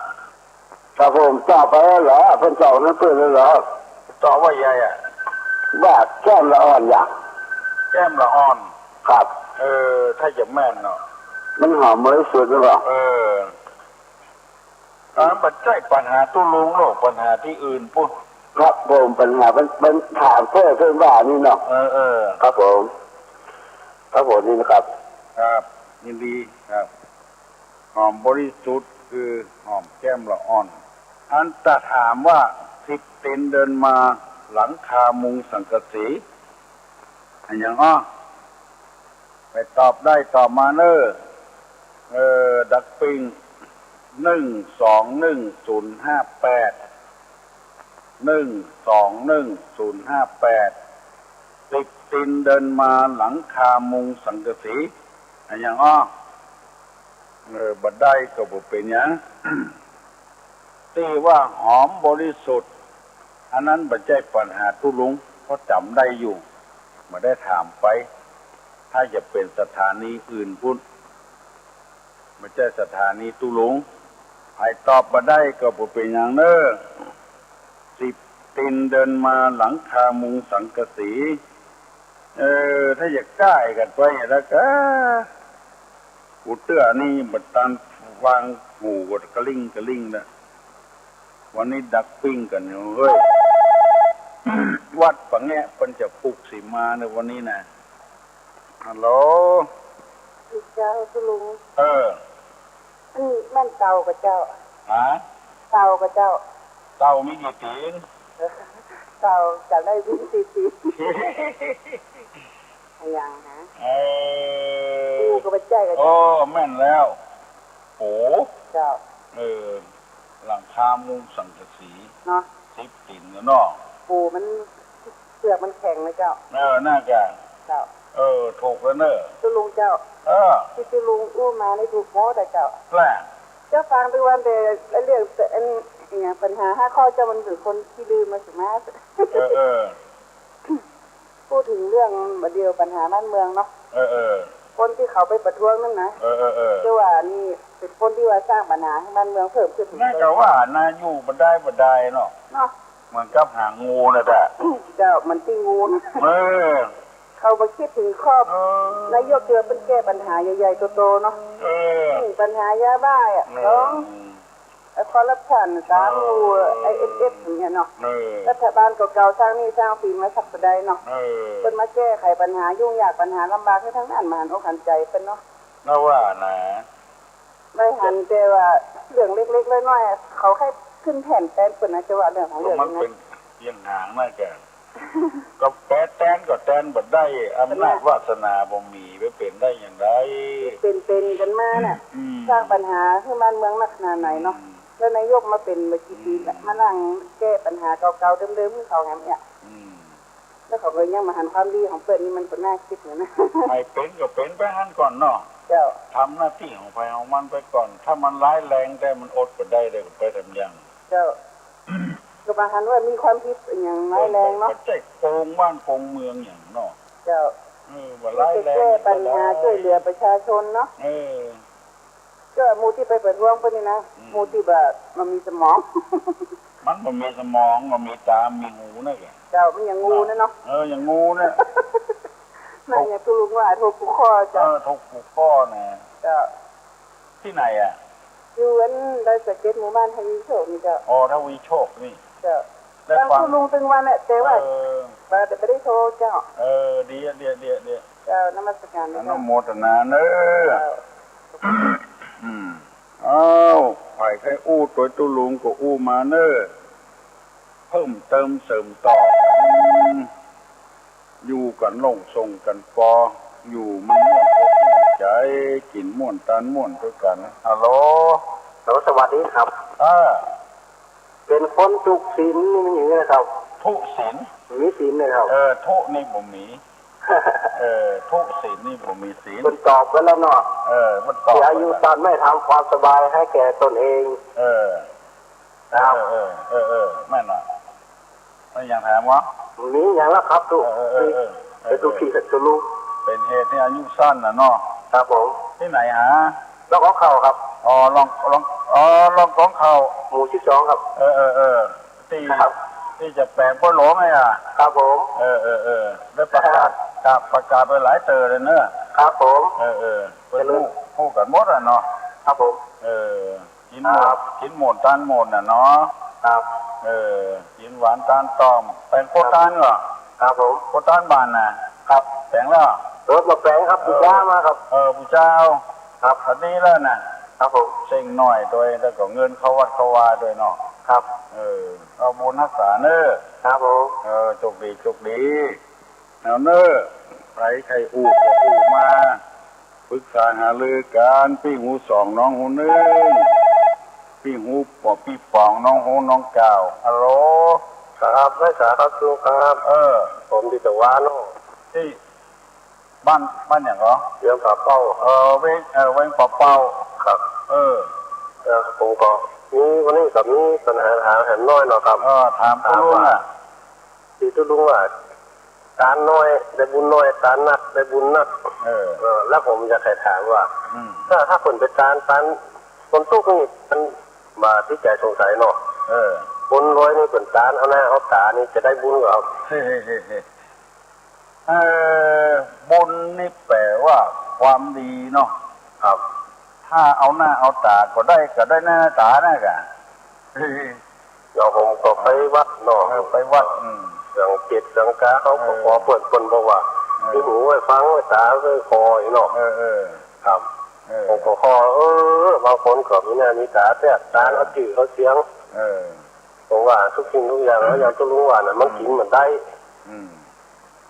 ครับผม ตอบไปแล้วเหรอ เปิ้นตอบนั้นเปิ้นแล้วเหรอ ตอบว่าใหญ่อะ ว่าแก้มละอ่อนอย่าง แก้มละอ่อน ครับ เออ ถ้าจะแม่นเนาะ มันหอมบริสุทธิ์หรือเปล่า เออ อันนั้นบ่ใจ้ปัญหาตุ๊ลุงหรอก ปัญหาตี้อื่นปุ้น ครับผม ปัญหามัน มันถามเปิ้น เปิ้นว่านี่เนาะ เออ เออ ครับผม ครับผม นี่นะครับ ครับ ยินดีครับ หอมบริสุทธิ์คือหอมแก้มละอ่อน อันตะถามว่า สิบตีนเดินมาหลังคามุงสังกะสี อะหยังอ้อ ไปตอบได้ตอบมาเน้อ เออ ดักปิ้ง หนึ่งสองหนึ่งศูนย์ห้าแปด หนึ่งสองหนึ่งศูนย์ห้าแปด สิบตีนเดินมาหลังคามุงสังกะสี อะหยังอ้อ เออ บ่ได้ก็บ่เป๋นหยัง ตี้ว่าหอมบริสุทธิ์ อันนั้นบ่ใจ้ปัญหาตุ๊ลุง เพราะจ๋ำได้อยู่ บ่ได้ถามไป ถ้าจะเป๋นสถานีอื่นปุ้น บ่ใจ้สถานีตุ๊ลุง ใผตอบบ่ได้ก็บ่เป๋นหยังเน้อ สิบตีนเดินมาหลังคามุงสังกะสี เออ ถ้าจะก้ายกั๋นไปแล้วก็ กูเตื้อนี่บ่ตันวางหูก็กระลิ่งกระลิ่งแล้ว วันนี้ดักปิ้งกั๋นอยู่เฮ้ย วัดปะแงะเปิ้นจะผูกสีมาในวันนี้นะ ฮัลโหล เจ้าตุ๊ลุง เออ อันนี้แม่นเต่าก่อเจ้า ฮะ เต่าก่อเจ้า เต่ามีกี่ตี๋น เต่าจะได้มีกี่ตี๋น อะหยังฮะ เออ ปูก็บ่ใจ้ก่อ โอ้ เจ้า แม่นแล้ว ปู เจ้า เออ หลังคามุงสังกะสี เนาะ สิบตี๋นเนาะ ปูมัน เปลือกมันแข็งนะเจ้า เออ น่าจะ เจ้า เออ ถูกแล้วเนอะ ตุ๊ลุงเจ้า เออ ตี้ตุ๊ลุงอู้มานี่ถูกหมดอะเจ้า แหละ เจ้าฟังดูวันแต่ละเรื่อง แต่อัน อะหยัง ปัญหาห้าข้อเจ้ามันเป๋นคนขี้ลืมมาสิมา เออ เออ พูดถึงเรื่องบ่าเดี่ยวปัญหาบ้านเมืองเนาะ เออ เออ คนตี้เขาไปประท้วงนั่นนะ เออ เออ เออ เจ้าว่านี่เป๋นคนตี้ว่าสร้างปัญหาหื้อบ้านเมืองเพิ่มขึ้น น่าจะว่านะ อยู่บ่ได้บ่ได้เนาะ เนาะ เหมือนกับหางงูน่ะแหละ เจ้า เหมือนตี้งูนะ เออ เขาบ่คิดถึงข้อ เออ นายกตี้ว่าเปิ้นแก้ปัญหาใหญ่ๆ โตๆ เนาะ เออ อืม ปัญหายาบ้าอะ แม่น สอง ไอ้คอร์รัปชัน สาม เออ ไอ้ เอสเอส อย่างเงี้ยเนาะ เออ รัฐบาลเก่าๆ สร้างหนี้สร้างสินมาสักเท่าใดเนาะ เออ เปิ้นมาแก้ไขปัญหายุ่งยากปัญหาลำบากหื้อทางนั้น บ่หันอกหันใจ๋เปิ้นเนาะ น่าว่านะ ได้หันแต่ว่าเรื่องเล็กๆ น้อยๆ เขาใค่ขึ้นแท่นแตนเปิ้นนะ จะว่าเรื่องของเรื่อง มัน นะ เป๋นอย่างหางน่าจะ ก็แปะแตนก็แตนบ่ได้ อำนาจวาสนาบ่มี ไปเป๋นได้อย่างใด เป๋นๆ กั๋นมาน่ะ อืม สร้างปัญหาหื้อบ้านเมืองนักหนาไหนเนาะ อืม แล้วนายกมาเป๋นบ่กี่ปี๋ละ อืม มานั่งแก้ปัญหาเก่าๆ เดิมๆ หื้อเขาแหมเนี่ย อืม แล้วเขาก็ยังบ่หันความดีของเปิ้นนี่ มันก็น่าคิดอยู่นะ ใผเป๋นก็เป๋นไปหั้นก่อนเนาะ เจ้า ทำหน้าตี้ของใผของมันไปก่อน ถ้ามันร้ายแรงได้ มันอดบ่ได้เลย ก็ไปทำอย่าง เจ้า ก็บ่หันว่ามีความผิดอะหยังร้ายแรงเนาะ บ่ใจ้โกงบ้านโกงเมืองอย่างเนาะ เจ้า เออ บ่ร้ายแรง ไปแก้ปัญหา ก็ได้ จ้วยเหลือประชาชนเนาะ เออ ก็หมู่ตี้ไปประท้วงเปิ้นนี่นะ อืม หมู่ตี้บ่ บ่มีสมอง มันบ่มีสมอง บ่มีต๋า มีหูนั่นแหละ เจ้า มันอย่างงูนั่นเนาะ เออ อย่างงูน่ะ นั่นอย่างตุ๊ลุงว่า ถูกกู้ข้อ เจ้า เออ ถูกกู้ข้อน่ะ เจ้า ตี้ไหนอะ อยู่อันดอยสะเก็ด หมู่บ้านทวีโชคนี่เจ้า อ๋อ ทวีโชคนี่ เจ้า ได้ฟังตุ๊ลุงตึงวันแหละ แต่ว่า เออ แต่บ่ได้โทรเจ้า เออ ดีอะ ดีอะ ดีอะ ดีอะ เจ้า นมัสการนะเจ้า อนุโมทนาเน้อ เจ้า อืม อ้าว ใผใค่อู้ตวยตุ๊ลุงก็อู้มาเน่อ เพิ่มเติมเสริมต่อ อยู่กั๋นลงส่งกั๋นปอ อยู่มันม่วนอกม่วนใจ๋ กิ๋นม่วนตานม่วนตวยกั๋น ฮัลโหล ฮัลโหล สวัสดีครับ เออ เป๋นคนตุ๊สินนี่มีนะครับ ตุ๊สิน มีสินนะครับ เออ ตุ๊นี่บ่มี เออ ตุ๊สินนี่บ่มีสิน เปิ้นตอบไปแล้วเนาะ เออ เปิ้นตอบไปแล้ว เสียอายุสั้นไม่ทำความสบายให้แก่ตนเอง เออ ครับ เออ เออ เออ เออ แม่นน่ะ แม่นหยังแถมวะ มีหยังละครับตุ๊ เออ เออ เออ เออ เป๋นตุ๊ขี้ตุ๊ลุง เป๋นเหตุหื้ออายุสั้นน่ะเนาะ ครับผม ตี้ไหนหา ร่องก๋องเข้าครับ อ๋อ ร่อง ร่อง อ๋อ ร่องก๋องเข้า หมู่สิบสองครับ เออ เออ เออ ตี้ ครับ ตี้จะแป๋งป้อหลวงไงอ่ะ ครับผม เออ เออ เออ ได้ประกาศ ครับ ประกาศไปหลายเตื้อเลยเนอะ ครับผม เออ เออ เปิ้นฮู้ ฮู้กั๋นหมดอ่ะเนาะ ครับผม เออ กิ๋นม่วน ครับ กิ๋นม่วนตานม่วนน่ะเนาะ ครับ เออ กิ๋นหวานตานต้อม แป๋งโคตานก่อ ครับผม โคตานบ้านน่ะ ครับ แป๋งแล้ว เออ บ่แป๋งครับ เออ ปู๋จามาครับ เออ ปู๋จาเอา ครับ อันนี้แล้วน่ะ ครับผม เส้งน้อยตวย แล้วก็เงินเข้าวัดเข้าวาตวยเนาะ ครับ เออ เอาบุญฮักษาเน่อ ครับผม เออ โชคดี โชคดี เอาเน่อ ใผใค่อู้ก็อู้มา ปึกษาหารือกั๋น ปี้หูสองน้องหูนึ่ง ปี้หูป๋อ ปี้ป๋องน้องหูน้องก้าว ฮัลโหล ครับ นายสาครับ ตุ๊ลุงครับ เออ ผมตี้ตะวันเนาะ ตี้บ้าน บ้านหยังก่อ เวียงป่าเป้า เออ เวง เออ เวงป่าเป้า ครับ เออ เออ ผมก็มี วันนี้ก็มีปัญหาถามแหมน้อยเนาะครับ เออ ถามตุ๊ลุงอ่ะ ถามว่า ตี้ตุ๊ลุงว่า ตานน้อยได้บุญน้อย ตานนักได้บุญนัก เออ เออ แล้วผมอยากจะถามว่า อืม ถ้า ถ้าเปิ้นไปตาน ตาน คนตุ๊นี่มันบ่าตี้ใจ๋สงสัยเนาะ เออ คนรวยนี่เปิ้นตานเอาหน้าเอาต๋านี่จะได้บุญก่อ เออ บุญนี่แป๋ว่าความดีเนาะ ครับ ถ้าเอาหน้าเอาต๋าก็ได้ ก็ได้หน้าต๋านั่นก่ะ เดี๋ยวผมก็ไปวัดเนาะ เออ ไปวัด อืม สังเกตสังกาเขาก็ เออ ขอเปิ้น เปิ้นบอกว่า เออ มีหูไว้ฟัง ไว้ต๋าไว้คอยเนาะ เออ เออ ครับ เออ ผมก็ขอ เออ บางคนก็มีหน้ามีต๋า แต่ต๋า เออ เอาจื้อเอาเสียง เออ ผมว่าทุกสิ่งทุกอย่าง แล้วอย่างตุ๊ลุงว่าน่ะ มัน อืม กิ๋นมันได้ อืม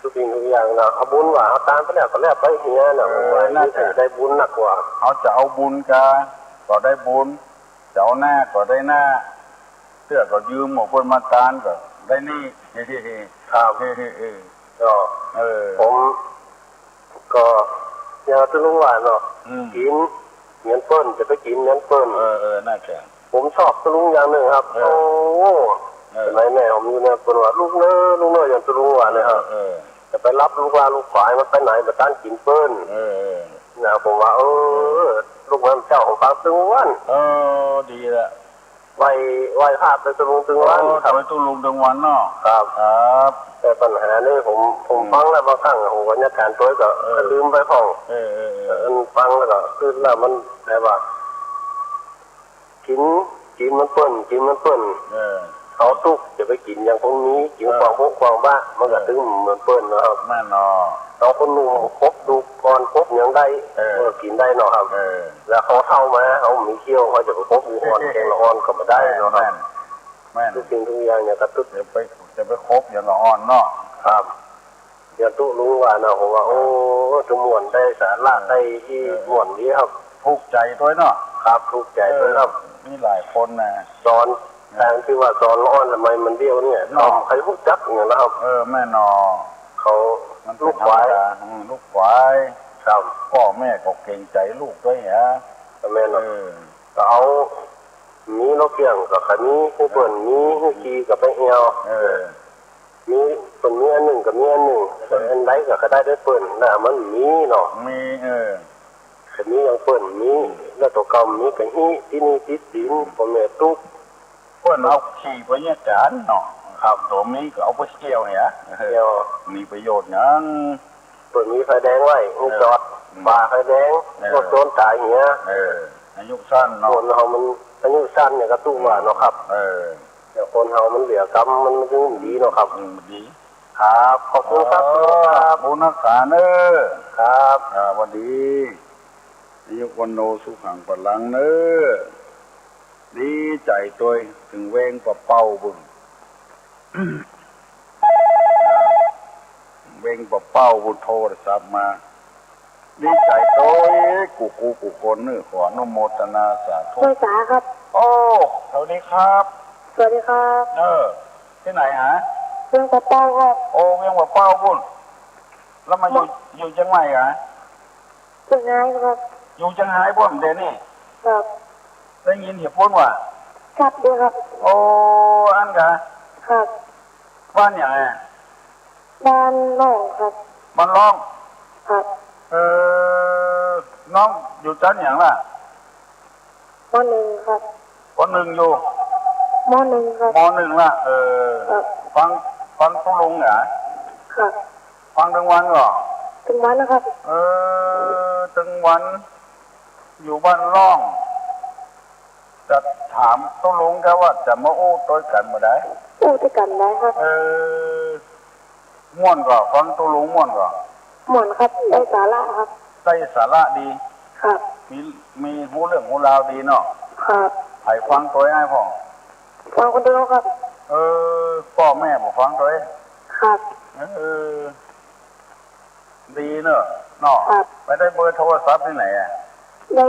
ทุกสิ่งทุกอย่างเนาะ เอาบุญว่าเอาตานไปแล้วก็แล้วไปเหียน่ะ เออ ผมว่า นั่นแหละ นี่จะได้บุญนักกว่า เขาจะเอาบุญกา ก็ได้บุญ จะเอาหน้าก็ได้หน้า เตื้อก็ยืมของเปิ้นมาตานก็ได้หนี้ ครับ เออ ก็ เออ ผม ก็อย่างตุ๊ลุงว่าเนาะ อืม กิ๋นเหมือนเปิ้น จะไปกิ๋นเหมือนเปิ้น เออ เออ น่าจะ ผมชอบตุ๊ลุงอย่างนึ่งครับ เออ โอ้ เออ สมัยแม่ผมอยู่เนี่ย เปิ้นว่า "ลูกเน่อ ลูกเน่อ" อย่างตุ๊ลุงว่าเนี่ยครับ เออ เออ จะไปฮับลูกลาลูกขวายมันไปไหน บ่ตันกิ๋นเปิ้น เออ เออ นะ ผมว่า เออ เออ ลูกแม่เจ้าของฟังตึงวัน เออ ดีละ ไหว้ ไหว้พระไปตุ๊ลุงตึงวัน เออ ครับ ไปตุ๊ลุงตึงวันเนาะ ครับ ครับ แต่ปัญหานี่ผม ผม อืม ฟังแล้วบางครั้ง โอ้โห บรรยากาศโตยก็ เออ ก็ลืมไปพ่อง เออ เออ เออ เออ ฟังแล้วก็ คือแล้วมันแบบว่า กิ๋น กิ๋นเหมือนเปิ้น กิ๋นเหมือนเปิ้น เออ เขาตุ๊กจะไปกิ๋นอย่างคนมี กิ๋น เออ กว้างโบ๊ะกว้างบ้า มันก็ เออ ตึงเหมือนเปิ้นนะครับ แม่นเนาะ เอาคนหนุ่มคบลูกอ่อนคบหยังได้ เออ มันก็กิ๋นได้เนาะครับ เออ แล้วเขาเฒ่ามา เขามีเขี้ยว เขาจะไปคบลูกอ่อน แกงละอ่อนก็บ่ได้เนาะครับ แม่น แม่น ทุกสิ่งทุกอย่างเนี่ยกระตุ้น จะไป จะไปคบอย่างละอ่อนเนาะ ครับ อย่างตุ๊ลุงว่านะ ผมว่า โอ้ จะม่วนได้สาระได้ที่ เออ ม่วนดีครับ ถูกใจ๋ตวยเนาะ ครับ ถูกใจ๋ตวยครับ เออ มีหลายคนนะ สอน เออ ตางตี้ว่าสอนละอ่อนทำไมมันเดียวเนี่ย เนาะ เขาใค่ฮู้จักอย่างนั้นนะครับ เออ แม่นเนาะ เขา มันเป๋น ลูกขวาย ธรรมดา อืม ลูกขวาย ครับ ป้อแม่ก็เก๋งใจ๋ลูกตวยฮะ แม่นเนาะ เออ ก็เอา มีรถเกี่ยงก็ใค่มี หื้อเปิ้นมี หื้อขี่ก็ไปเอี่ยว เออ มี เปิ้นมีอันนึ่งก็มีอันนึ่ง เปิ้น อันใดก็ ก็ได้ด้วยเปิ้นนะ มันมีเนาะ มี เออ ใค่มีอย่างเปิ้นมี อืม แล้วตั๋วเก่ามีก็ฮี้ ตี้หนี้ตี้สิน อืม ป้อแม่ตุ๊ก เปิ้นเอาขี่ไปเยียะจ๋านเนาะ ครับ ตั๋วมีก็เอาไปเกี่ยวเหีย เกี่ยว มีประโยชน์หยัง เปิ้นมีไฟแดงไว้ มีจอด เออ ฝ่าไฟแดง เออ รถโจรต๋ายเหีย เออ อายุสั้นเนาะ คนเฮามันอายุสั้นเนี่ยกระตุ้นว่าเนาะครับ เออ แต่คนเฮามันเหลือกรรม มัน มันจึงดีเนาะครับ อืม ดี ครับ ขอบคุณครับ เออ ครับ บุญฮักษาเน่อ ครับ อ่า หวัดดี อายุวัณโณ สุขัง พลัง เน่อ ดีใจ๋ตวย เถิงเวงป่าเป้าปู๊น เวงป่าเป้าปู๊นโทรศัพท์มา ดีใจ๋ตวยกู้ กู้ กู้คนเน่อ ขออนุโมทนาสาธุ ไหว้สาครับ โอ้ สวัสดีครับ สวัสดีครับ เออ ตี้ไหนฮะ เวงป่าเป้าครับ โอ้ เวงป่าเป้าปู๊น แล้วมาอยู่ อยู่เจียงใหม่ฮะ เจียงรายครับ อยู่เจียงรายปู๊นเดี๋ยวนี้ ครับ ได้ยินเหียปู๊นว่า ครับ ดีครับ โอ้ อั้นกา ครับ บ้านหยังอะ บ้านล่องครับ บ้านล่อง ครับ เออ น้องอยู่จั๊นหยังล่ะ ม.หนึ่ง ครับ ป.หนึ่ง อยู่ ม.หนึ่ง ครับ ม.หนึ่ง ล่ะ เออ ครับ ฟัง ฟังตุ๊ลุงเหรอ ครับ ฟังตึงวันก่อ ตึงวันนะครับ เออ ตึงวัน อยู่บ้านล่อง จะถามตุ๊ลุงแกว่าจะมาอู้ตวยกั๋นบ่ได้ อู้ตวยกั๋นได้ครับ เออ ม่วนก่อ ฟังตุ๊ลุงม่วนก่อ ม่วนครับ ได้สาระครับ ได้สาระดี ครับ มี มีฮู้เรื่องฮู้ราวดีเนาะ ครับ ใผฟังตวยอ้ายพ่อง ฟังคนเดียวครับ เออ ป้อแม่บ่ฟังตวย ครับ เออ ดีเนอะ เนาะ ครับ ไปได้เบอร์โทรศัพท์ตี้ไหนอะ ได้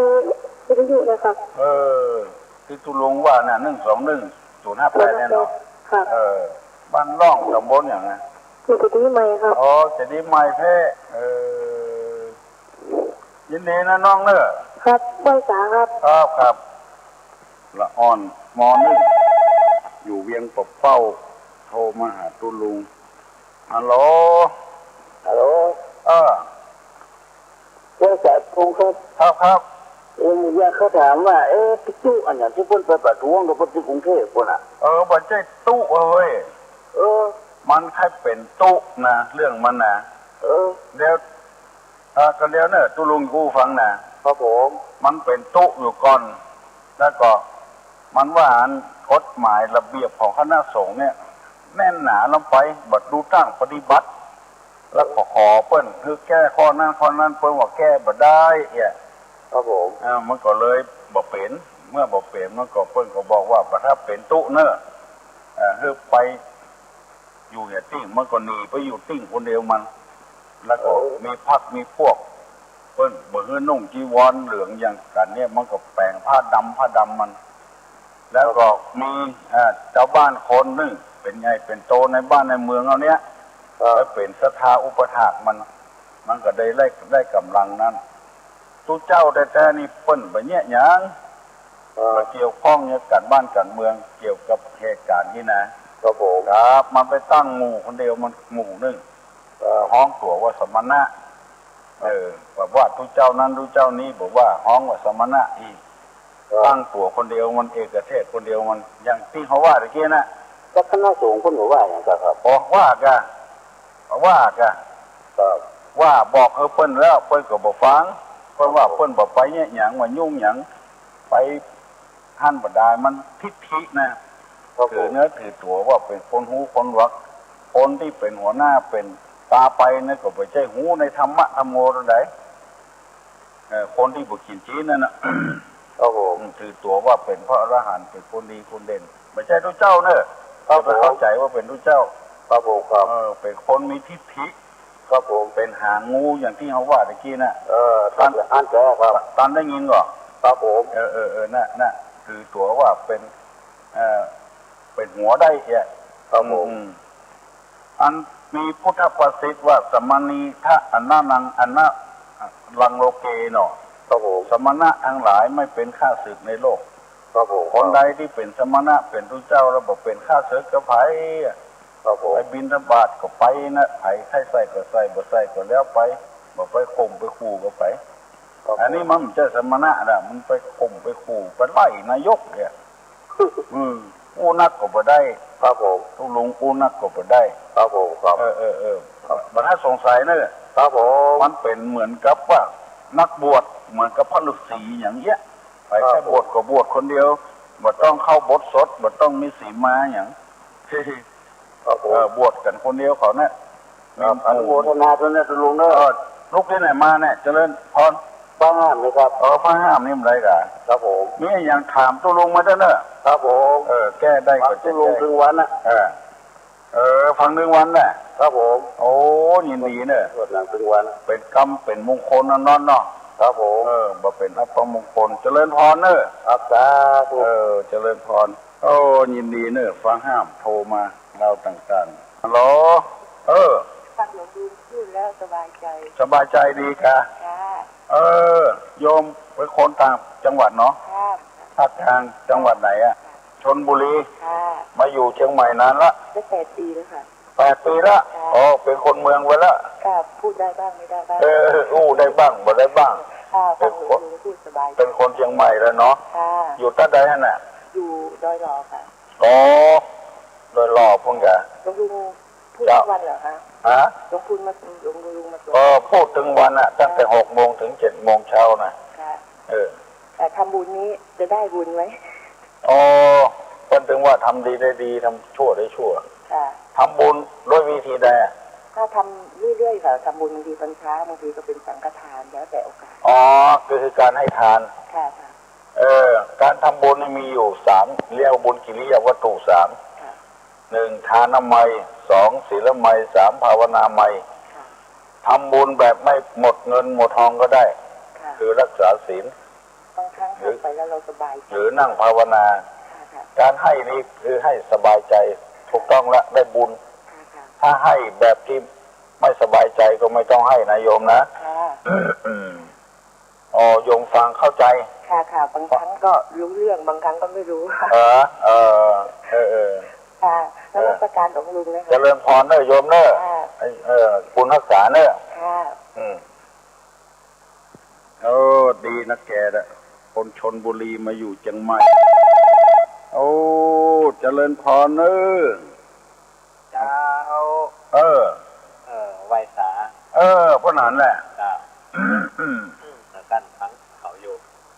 วิทยุเลยครับ เออ ตี้ตุ๊ลุงว่าเนี่ย หนึ่งสองหนึ่ง ศูนย์ห้าแปด เนี่ยเนาะ ครับ เออ บ้านล่อง ต๋ำบลหยังอะ เจดีย์ใหม่ครับ อ๋อ เจดีย์ใหม่แพร่ เออ ยินดีนะน้องเนอะ ครับ ไหว้สาครับ ครับ ครับ ละอ่อน ม.หนึ่ง อยู่เวียงป่าเป้า โทรมาหาตุ๊ลุง ฮัลโหล ฮัลโหล เออ ไหว้สาตุ๊ลุงครับ ครับ ครับ เออ อยากจะถามว่า เอ๊ะ ตุ๊อันหยังตี้เปิ้นไปประท้วงกั๋นเปิ้นตี้กรุงเทพฯปู๊นน่ะ เออ บ่ใจ้ตุ๊เว้ย เออ มันใค่เป๋นตุ๊นะ เรื่องมันนะ เออ เดี๋ยว อ่า ก็เดี๋ยวเน่อ ตุ๊ลุงอู้ฟังนะ ครับผม มันเป๋นตุ๊อยู่ก่อน แล้วก็มันว่าอันกฎหมายระเบียบของคณะสงฆ์เนี่ย แน่นหนาลงไป บ่ดูตั้งปฏิบัติ แล้วก็ขอเปิ้นหื้อแก้ข้อนั้นข้อนั้น เปิ้นว่าแก้บ่ได้เอี้ย ครับผม อ่า มันก็เลยบ่เป๋น เมื่อบ่เป๋น มันก็ เปิ้นก็บอกว่า บ่ถ้าเป๋นตุ๊เน่อ อ่า หื้อไป อยู่เหียตี้ มันก็หนีไปอยู่ตี้คนเดียวมัน แล้วก็ เออ มีพรรคมีพวก เปิ้นบ่หื้อนุ่งจีวรเหลืองอย่างกั๋นเนี่ย มันก็แป๋งผ้าดำ ผ้าดำมัน แล้วก็มี เอ่อ จาวบ้านคนนึ่ง เป๋นใหญ่เป๋นโตในบ้านในเมืองเฮาเนี่ย เออ ไปเป๋นศรัทธาอุปัฏฐากมัน มันก็ได้ ได้ ได้ก๋ำลังนั้น ตุ๊เจ้าแต๊ๆ นี่เปิ้นบ่เยียะหยัง เออ บ่เกี่ยวข้องเยียะก๋านบ้านก๋านเมือง เกี่ยวกับเหตุก๋ารณ์นี่นะ ครับผม ครับ มันไปตั้งหมู่คนเดียวมันหมู่นึ่ง เออ ฮ้องตั๋วว่าสมณะ เออ บ่ว่าตุ๊เจ้านั้นตุ๊เจ้านี้ บ่ว่า ฮ้องว่าสมณะอี้ เออ ตั้งตั๋วคนเดียวมัน เอกเทศน์คนเดียวมัน อย่างตี้เฮาว่าตะกี้น่ะ แล้วคณะสงฆ์เปิ้นบ่ว่าหยังกาครับ บ่ว่ากา ว่ากา ครับ ว่าบอกหื้อเปิ้นแล้ว เปิ้นก็บ่ฟัง เปิ้นว่า ครับผม เปิ้นบ่ไปเยียะหยัง บ่ยุ่งหยัง ไปหั้นบ่ดาย มันทิฐินะ ครับผม ถือเนื้อถือตั๋วว่าเป๋นคนฮู้คนหวัก คนตี้เป๋นหัวหน้าเป๋นปาไปเนี่ยก็บ่ใจ้ฮู้ในธรรมะธรรมโมตรงใด เอ่อ คนตี้บ่กิ๋นจีนนั่นน่ะ ครับผม ถือตั๋วว่าเป๋นพระอรหันต์ เป๋นคนดีคนเด่น บ่ใจ้ตุ๊เจ้าเน่อ ครับผม อย่าไปเข้าใจ๋ว่าเป๋นตุ๊เจ้า ครับผม ครับ เออ เป๋นคนมีทิฐิ ครับผม เป๋นหางงูอย่างตี้เฮาว่าตะกี้น่ะ เออ ตัน ตันแล้วครับ ตันได้ยินก่อ ครับผม เออ เออ เออ น่ะ น่ะ ถือตั๋วว่าเป๋น เอ่อ เป๋นหัวได้เอี้ย ครับผม อืม อันมีพุทธภาษิตว่า สมณัง ทะ อนะนัง อนะลัง โลเก เนาะ ครับผม สมณะทั้งหลายไม่เป็นข้าศึกในโลก ครับผม คนใดตี้เป๋นสมณะเป๋นตุ๊เจ้าแล้วบ่เป๋นข้าศึกกับใผอะ ครับผม ไปบิณฑบาตก็ไปนะ ใผใค่ใส่ก็ใส่ บ่ใส่ก็แล้วไป บ่ไปข่มไปขู่ก็ไป ครับผม อันนี้มันบ่ใจ้สมณะนะ มันไปข่มไปขู่ ไปไล่นายกเนี่ย อืม อู้นักก็บ่ได้ ครับผม ตุ๊ลุงอู้นักก็บ่ได้ ครับผม ครับ เออ เออ เออ ครับ บ่น่าสงสัยเนอะ ครับผม มันเป๋นเหมือนกับว่านักบวช เหมือนกับพระฤาษีอย่างเงี้ย ไป ครับ แค่บวชก็บวชคนเดียว บ่ต้องเข้าอุโบสถ บ่ต้องมีสีมาหยัง ครับผม เออ บวชกั๋นคนเดียวเขาเนี่ย ครับ อนุโมทนาตวยนะตุ๊ลุงเนอะ เออ ลูกตี้ไหนมาเนี่ย เจริญพร ไป ฟังห้ามนะครับ เออ ฟังห้ามนี่มันได้กะ ครับผม มีอะหยังถามตุ๊ลุงมาเต๊อะเน่อ ครับผม เออ แก้ได้ก็จะแก้ ฟังตุ๊ลุงตึงวันนะ เออ เออ ฟังตึงวันน่ะ ครับผม โอ้ ยินดีเน่อ สวดหลังตึงวัน เป๋นกำเป๋นมงคลนอนๆ เนาะ ครับผม เออ บ่เป๋นอัปมงคล เจริญพรเน่อ ครับ สาธุ เออ เจริญพร โอ้ ยินดีเน่อ ฟังห้ามโทรมา เล่าต่างๆ ฮัลโหล เออ ฟังหลวงลุงพูดแล้วสบายใจ สบายใจดีกะ ค่ะ เออ โยมเป๋นคนต่างจังหวัดเนาะ ค่ะ ภาคกลาง จังหวัดไหนอะ ค่ะ ชลบุรี ค่ะ มาอยู่เจียงใหม่นานละ ได้แปดปีแล้วค่ะ แปดปีละ ค่ะ อ๋อ เป๋นคนเมืองไปละ ค่ะ พูดได้บ้างไม่ได้บ้าง เออ อู้ได้บ้าง บ่ได้บ้าง ค่ะ เป๋นคน ฟังหลวงลุงพูดสบายใจ เป๋นคนเจียงใหม่แล้วเนาะ ค่ะ อยู่ต้านใดหั้นน่ะ อยู่ดอยหล่อค่ะ อ๋อ ดอยหล่อพุ้นกะ หลวงลุงพูด เจ้า ทุกวันเหรอคะ ฮะ หลวงพูดมา หลวงลุงมาสวด ก็พูดตึงวันน่ะ ตั้งแต่ ค่ะ หกโมงเถิงเจ็ดโมงเจ๊าน่ะ ค่ะ เออ แต่ทำบุญนี้จะได้บุญไหม อ๋อ เปิ้นตึงว่าทำดีได้ดี ทำชั่วได้ชั่ว ค่ะ ทำบุญด้วยวิธีใดอะ ก็ทำเรื่อยๆ ค่ะ ทำบุญบางทีตอนเช้า บางทีก็เป็นสังฆทาน แล้วแต่โอกาส อ๋อ ก็คือการให้ทาน ค่ะ ค่ะ เออ การทำบุญนี่มีอยู่สาม เรียกว่าบุญกิริยาวัตถุสาม ค่ะ หนึ่ง ทานมัย สอง ศีลมัย สาม ภาวนามัย ค่ะ ทำบุญแบบไม่หมดเงินหมดทองก็ได้ ค่ะ คือรักษาศีล บางครั้ง หรือ ทำไปแล้วเราสบายใจ หรือนั่งภาวนา ค่ะ ค่ะ การให้นี่คือให้สบายใจ ถูกต้องละ ได้บุญ ค่ะ ค่ะ ถ้าให้แบบที่ไม่สบายใจก็ไม่ต้องให้นะโยมนะ ค่ะ อืม อ๋อ โยมฟังเข้าใจ ค่ะ ค่ะ บางครั้งก็รู้เรื่อง บางครั้งก็ไม่รู้ เออ เออ เออ เออ ค่ะ นมัสการหลวงลุงนะคะ เจริญพรเน่อโยมเน่อ ค่ะ เออ บุญฮักษาเน่อ ค่ะ อืม โอ้ ดีนะแกน่ะ คนชลบุรีมาอยู่เจียงใหม่ โอ้ เจริญพรเน่อ เจ้า เออ เออ ไหว้สา เออ เพราะนั้นแหละ เจ้า อืม อืม แล้วกันฟังเขาอยู่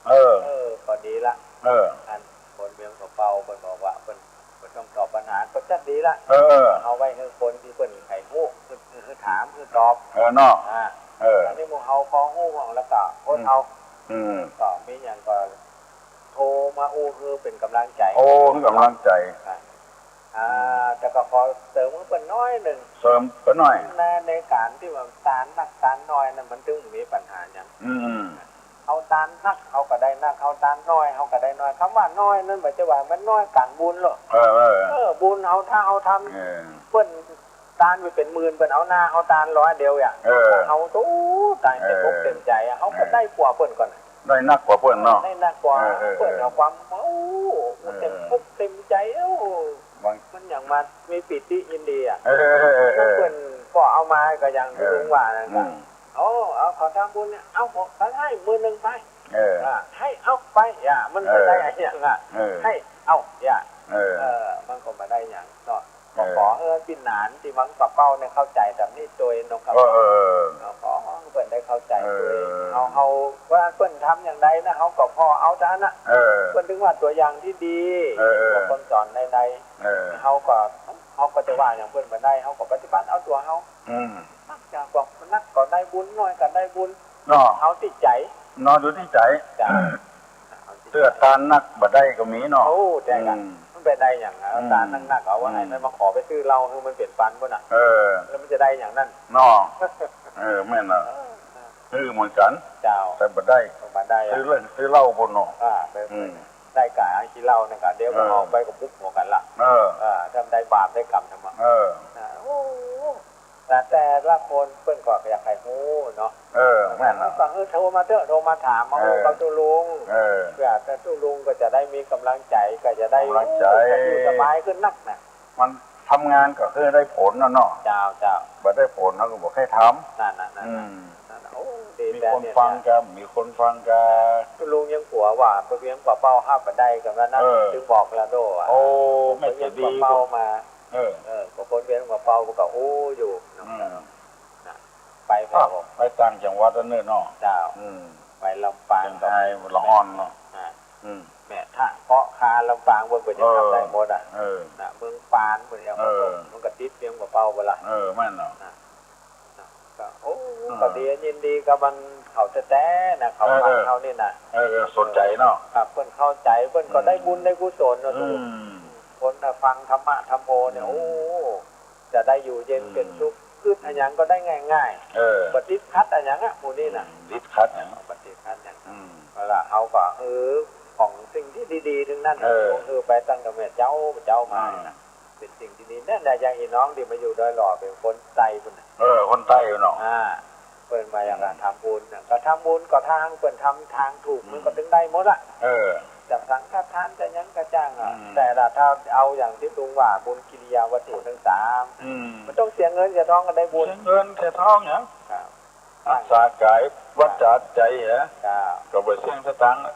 เออ เออ ก็ดีละ เออ อันคนเวียงป่าเป้าเปิ้นบอกว่าเปิ้น บ่ต้องตอบปัญหาก็จักดีละ เออ เอาไว้หื้อคนตี้เปิ้นใค่ฮู้ หื้อ หื้อถาม หื้อตอบ เออ เนาะ อ่า เออ อันนี้หมู่เฮาพอฮู้บ้างแล้วก็อดเอา อืม ก็มีหยังก็โทรมาอู้หื้อเป๋นก๋ำลังใจ๋ โอ้ ก๋ำลังใจ๋ อ่า อ่า อืม แต่ก็ขอเสริมหื้อเปิ้นน้อยนึ่ง เสริมเปิ้นน้อย ใน ในก๋านตี้ว่าตานนักตานน้อยนั้นมันตึงมีปัญหาหยัง อืม เฮาตานนัก เฮาก็ได้นัก เฮาตานน้อย เฮาก็ได้น้อย กำว่าน้อยนั้นบ่ใจ้ว่ามันน้อยก๋านบุญหรอก เออ เออ เออ บุญเฮาถ้าเฮาทำ เออ เปิ้นตานไปเป๋นหมื่น เปิ้นเอาหน้าเฮาตานร้อยเดียวอะ เออ เฮาโธ่ตาย เออ เต็มอกเต็มใจ๋อะ เฮาก็ได้กว่าเปิ้นก่อน ได้นักกว่าเปิ้นเนาะ ได้นักกว่า เออ เออ เปิ้นเอาความ โอ้ เออ เต็มอกเต็มใจ๋ โอ้ บาง มันอย่างมามีปีติยินดีอะ เออ เออ เออ เออ เปิ้นก็เอามาก็อย่าง เออ ลุงว่านั่น อืม โอ้ เอา ขอทำบุญเนี่ย เอา ขอ ขอหื้อหมื่นนึ่งไป เออ อ่า หื้อเอาไป อย่า มัน เออ บ่ได้อะหยังอะ เออ หื้อเอาอย่า เออ เออ มันก็บ่ได้หยังเนาะ เออ ก็ขอหื้อปี้หนานตี้เวียงป่าเป้าเนี่ยเข้าใจ๋แบบนี้ตวยเนาะครับ เออ เออ เออ ขอหื้อเปิ้นได้เข้าใจ๋ตวย เออ เฮา เฮา ว่าเปิ้นทำอย่างใดนะ เฮาก็พอเอาเต้านั้นนะ เออ เปิ้นตึงว่าตั๋วอย่างตี้ดี เออ เออ ของคนสอนใดๆ เออ เฮาก็ เฮาก็จะว่าอย่างเปิ้นบ่ได้ เฮาก็ปฏิบัติเอาตั๋วเฮา อืม นักจะบอกนักก็ได้บุญ น้อยก็ได้บุญ เนาะ เอาตี้ใจ๋ เนาะ อยู่ตี้ใจ๋ จ้ะ เอาตี้ใจ๋ เตื้อตานนักบ่ได้ก็มีเนาะ โอ้ ใจ้ค่ะ อืม มันไปได้หยังอะ อืม ตานนักๆ เอาว่า อืม หื้อมันมาขอไปซื้อเหล้า หื้อมันเป๋นปันพุ้นน่ะ เออ แล้วมันจะได้หยังนั้น เนาะ เออ แม่นน่ะ เออ หื้อเหมือนกั๋น เจ้า แต่บ่ได้ บ่ได้อะ ซื้อเหล้า ซื้อเหล้าพุ้นเนาะ อ่า ไป อืม ได้ก๋าขี้เหล้านั่นก๋า เดี๋ยวก็ เออ ออกไปก็ปุ๊บหัวกั๋นละ เออ เออ ถ้าได้บาปได้กรรมทำไม เออ อ่า โอ้ แต่แต่ละคนเปิ้นก็อยากหื้อฮู้เนาะ เออ แม่น แล้วก็ เออ โทรมาเต๊อะ โทรมาถาม มา เออ ฮู้กับตุ๊ลุง เออ เปื้อแต่ตุ๊ลุงก็จะได้มีก๋ำลังใจ๋ ก็จะได้ ก๋ำลังใจ๋ โอ้ จะอยู่สบายขึ้นนักนะ มันทำงานก็คือได้ผลน่ะเนาะ เจ้า เจ้า บ่ได้ผลเฮาก็บ่ใค่ทำ นั่นน่ะ นั่นน่ะ อืม นั่นน่ะ โอ้ ดี มีคนฟังก็ มีคนฟังก็ ตุ๊ลุงยังกั๋วว่าไปเวียงป่าเป้าฮับบ่ได้ก็ว่านั่น เออ จึงบอกแล้วโด้ว่า โอ้ ไม่จะดี ไปเวียงป่าเป้ามา เออ เออ ก็คนเวียงป่าเป้าก็อู้อยู่เนาะ อืม นะ ไป อ้าว ไปต่างจังหวัดอันนี้เนาะ เจ้า อืม ไปลำปาง เชียงราย ละอ่อนเนาะ อ่า อืม แม่ ถ้าเกาะคาลำปางเปิ้นก็จะทำได้หมดอะ เออ นะ เมืองปานเปิ้นเนี่ย เออ มันก็ติดเวียงป่าเป้าไปละ เออ แม่นเนาะ นะ นะ ก็ โอ้ ก็ดียินดีกับมันเขาแต๊ๆ นะ เขาฟัง เออ เฮานี่นะ เออ เออ สนใจ๋เนาะ ครับ เปิ้นเข้าใจ๋ เปิ้นก็ได้บุญได้กุศลเนาะ อืม ทุกคน คนน่ะฟังธรรมะธรรมโมเนี่ย อืม โอ้ จะได้อยู่เย็น อืม เป๋นสุข กึ๊ดอะหยังก็ได้ง่ายๆ เออ บ่ติดขัดอะหยังอะ หมู่นี้นะ อืม ติดขัดหยัง บ่ติดขัดหยัง อืม เอาละ เฮาก็ เออ ของสิ่งตี้ดีๆ ตึงนั้น เออ เออ ไปตั้งแต่แม่เจ้าเจ้ามานี่นะ อืม เป๋นสิ่งตี้ดี นั่นแหละ อย่างอี้น้องตี้มาอยู่ดอยหล่อ เป๋นคนใต้ปุ้นน่ะ เออ คนใต้เนาะ อ่า เปิ้นมาอย่าง อืม ทำบุญน่ะ ก็ทำบุญก็ตาง เปิ้นทำตางถูก อืม มันก็ตึงได้หมดอะ เออ จะสังฆทานจะหยังก็จ้างอะ อืม แต่ละถ้าเอาอย่างตี้ลุงว่าบุญกิริยาวัตถุตึงสาม อืม มันต้องเสียเงินเสียทองก็ได้บุญ เสียเงินเสียทองหยัง ครับ รักษากายวาจาใจ๋อะ ครับ ก็บ่เสียสตางค์อะ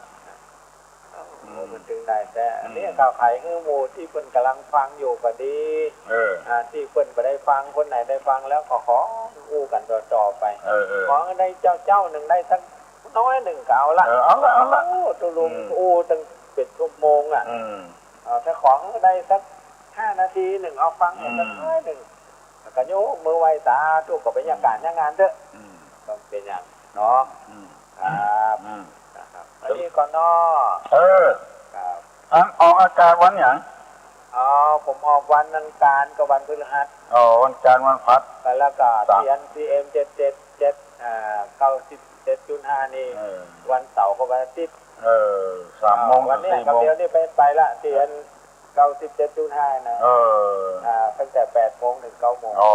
โอ้ อืม มันตึงได้ แต่อันนี้ อืม ข่าวไขหื้อหมู่ตี้เปิ้นก่ำลังฟังอยู่ก็ดี เออ อ่า ตี้เปิ้นบ่ได้ฟัง คนไหนได้ฟังแล้วก็ขออู้กั๋นต่อๆ ไป เออ เออ ขอหื้อได้เจ้า เจ้านึ่งได้สักน้อยนึ่งก็เอาละ เออ เอาละ เอาละ โอ้ ตุ๊ลุง อืม อู้ตั้งเป๋นชั่วโมงอะ อืม เอา ถ้าขอหื้อได้สักห้านาทีนึ่ง เอาฟัง อืม สักน้อยนึ่ง แล้วก็ยกมือไหว้สาธุ ก็เป๋นอย่างก้าอย่างงานเต๊อะ อืม ก็เป๋นอย่างเนาะ อืม ครับ อืม นะครับ อันนี้ก็เนาะ เออ ครับ อันออกอากาศวันหยัง อ๋อ ผมออกวันอังคารกับวันพฤหัส อ๋อ วันจันทร์วันพฤหัส แล้วก็ สาม เทียน ซีเอ็ม เจ็ดเจ็ดเจ็ด อ่า เก้าสิบเจ็ดจุดห้า นี่ เออ วันเสาร์กับวันอาทิตย์ เออ สามโมง วันเนี้ย ถึงสี่โมง กับเดี๋ยวนี้ไป ไปละ เทียน เก้าสิบเจ็ดจุดห้า นะ เออ อ่า ตั้งแต่แปดโมงถึงเก้าโมง อ๋อ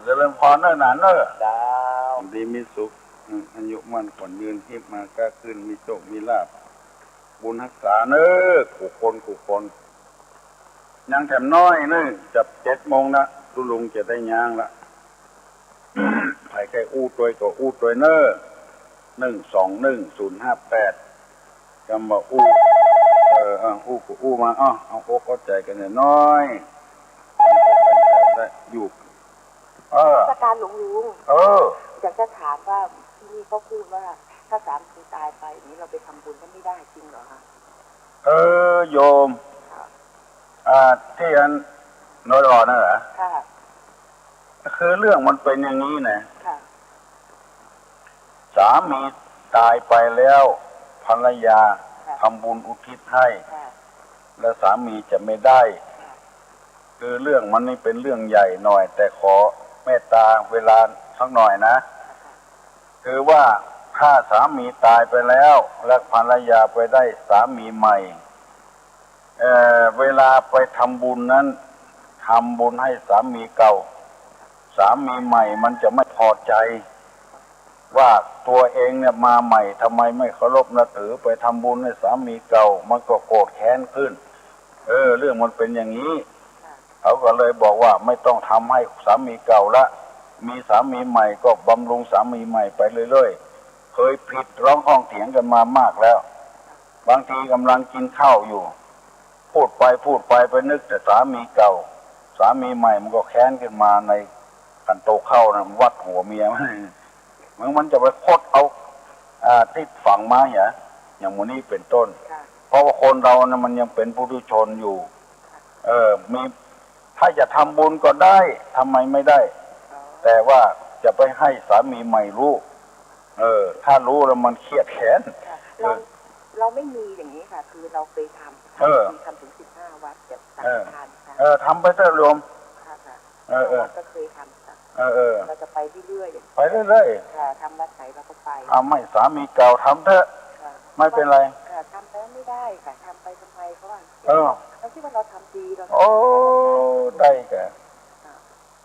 เจริญพรเน้อหลานเน้อ เจ้า ดีมีสุข อืม อายุมั่นขวัญยืน ฮีบมาก้าขึ้น มีโชคมีลาภ บุญฮักษาเน้อ กู้คนกู้คน ยังแถมน้อยเน้อ จะเจ็ดโมงละ ตุ๊ลุงจะได้ย้างละ ใผใค่อู้ตวยก็อู้ตวยเน้อ นึ่งสองนึ่งศูนย์ห้าแปด กำว่าอู้ เออ เออ อู้ก็อู้มา อ้อ เอาอกเอาใจ๋กั๋นหน้อย ได้อยู่ เออ นมัสการหลวงลุง เออ อยากจะถามว่าที่นี่เขาพูดว่าถ้าสามีตายไปอย่างนี้เราไปทำบุญก็ไม่ได้จริงเหรอคะ เออ โยม ค่ะ อ่า ที่อันน้อยอ่อนน่ะเหรอ ค่ะ คือเรื่องมันเป็นอย่างนี้นะ ค่ะ สามีตายไปแล้ว ภรรยา ค่ะ ทำบุญอุทิศให้ ค่ะ แล้วสามีจะไม่ได้ ค่ะ คือเรื่องมันนี่เป็นเรื่องใหญ่หน่อย แต่ขอเมตตาเวลาสักหน่อยนะ ค่ะ คือว่าถ้าสามีตายไปแล้ว และภรรยาไปได้สามีใหม่ เอ่อ เวลาไปทำบุญนั้น ทำบุญให้สามีเก่า สามีใหม่มันจะไม่พอใจ ว่าตัวเองเนี่ยมาใหม่ ทำไมไม่เคารพนับถือ ไปทำบุญให้สามีเก่า มันก็โกรธแค้นขึ้น เออ เรื่องมันเป็นอย่างนี้ ค่ะ เขาก็เลยบอกว่าไม่ต้องทำให้สามีเก่าละ มีสามีใหม่ก็บำรุงสามีใหม่ไปเรื่อยๆ เคยผิดร้องข้องเถียงกันมามากแล้ว บางทีกำลังกินข้าวอยู่ พูดไปพูดไปไปนึกแต่สามีเก่า สามีใหม่มันก็แค้นขึ้นมาในขันโตข้าวนะ วัดหัวเมียมัน มัน มันจะไปคดเอา อ่า ตี้ฝังมาเหีย อย่างหมู่นี้เป็นต้น ค่ะ เพราะว่าคนเรานะมันยังเป็นปุถุชนอยู่ ค่ะ เออ มี ถ้าจะทำบุญก็ได้ ทำไมไม่ได้ อ๋อ แต่ว่าจะไปให้สามีใหม่รู้ เออ ถ้ารู้แล้วมันเครียดแค้น ค่ะ เออ เรา เราไม่มีอย่างนี้ค่ะ คือเราเคยทำ เออ ทำ ทำถึงสิบห้าวัด แบบสังฆทานค่ะ เออ ทำไปเถอะโยม ค่ะ ค่ะ เออ เออ เราก็เคยทำค่ะ เออ เออ เราจะไปเรื่อยๆ ไปเรื่อยๆ ค่ะ ทำวัดไหนเราก็ไป ทำให้สามีเก่าทำเถอะ ค่ะ ไม่เป็นไร ค่ะ ทำไปไม่ได้ค่ะ ทำไปทำไม เพราะว่า เออ เราคิดว่าเราทำดี เราทำ โอ้ ได้แก่ ค่ะ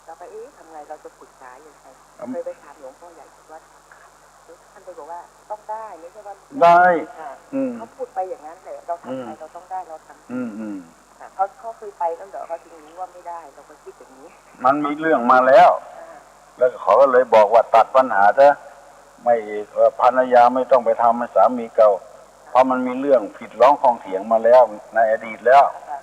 เราก็ เอ๊ะ ทำไง เราจะปรึกษายังไง อืม เคยไปถามหลวงพ่อใหญ่ที่วัด ท่านก็บอกว่าต้องได้ ไม่ใช่ว่าไม่ได้ ได้ ค่ะ อืม เขาพูดไปอย่างนั้นแหละ เราทำไป อืม เราต้องได้ เราทำ อืม อืม ค่ะ เขา เขาเคยไปแล้วเหรอ เขาถึงรู้ว่าไม่ได้ เราก็คิดอย่างนี้ มันมีเรื่องมาแล้ว อ่า แล้วเขาก็เลยบอกว่าตัดปัญหาซะ ไม่ เอ่อ ภรรยาไม่ต้องไปทำให้สามีเก่า เพราะมันมีเรื่องผิดร้องข้องเถียงมาแล้วในอดีตแล้ว ค่ะ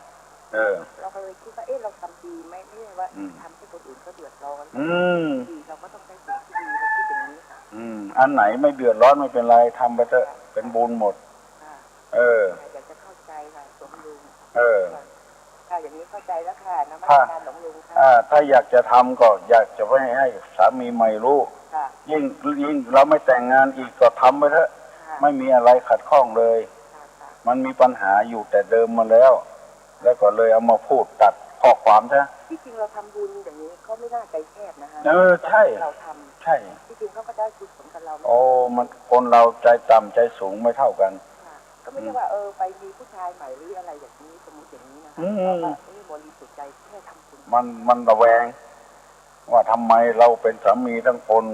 เออ เราก็เลยคิดว่า เอ๊ะ เราทำดีไหม ไม่ใช่ว่า อืม ทำให้คนอื่นเขาเดือดร้อน อืม ดี เราก็ต้องได้สิ่งที่ดี เราคิดอย่างนี้ค่ะ อืม อันไหนไม่เดือดร้อนไม่เป็นไร ทำไปเถอะ ค่ะ เป็นบุญหมด ค่ะ เออ ค่ะ อยากจะเข้าใจค่ะ หลวงลุง เออ ค่ะ ค่ะ อย่างนี้เข้าใจแล้วค่ะ นมัสการหลวงลุงค่ะ อ่า ถ้าอยากจะทำก็อยากจะไปให้สามีใหม่รู้ ค่ะ ยิ่ง ยิ่งเราไม่แต่งงานอีกก็ทำไปเถอะ ค่ะ ไม่มีอะไรขัดข้องเลย ค่ะ ค่ะ มันมีปัญหาอยู่แต่เดิมมาแล้ว แล้วก็เลยเอามาพูดตัดข้อความซะ ที่จริงเราทำบุญอย่างนี้เขาไม่น่าใจแคบนะคะ เออ ใช่ เราทำ ใช่ ที่จริงเขาก็ได้กุศลกับเรา โอ้ มัน คนเราใจต่ำใจสูงไม่เท่ากัน ค่ะ ก็ไม่ใช่ว่า อืม เออ ไปมีผู้ชายใหม่หรืออะไรอย่างนี้ สมมุติอย่างนี้นะคะ อืม เราก็ เออ บริสุทธิ์ใจแค่ทำบุญ มัน มันระแวง ว่าทำไมเราเป็นสามีทั้งคน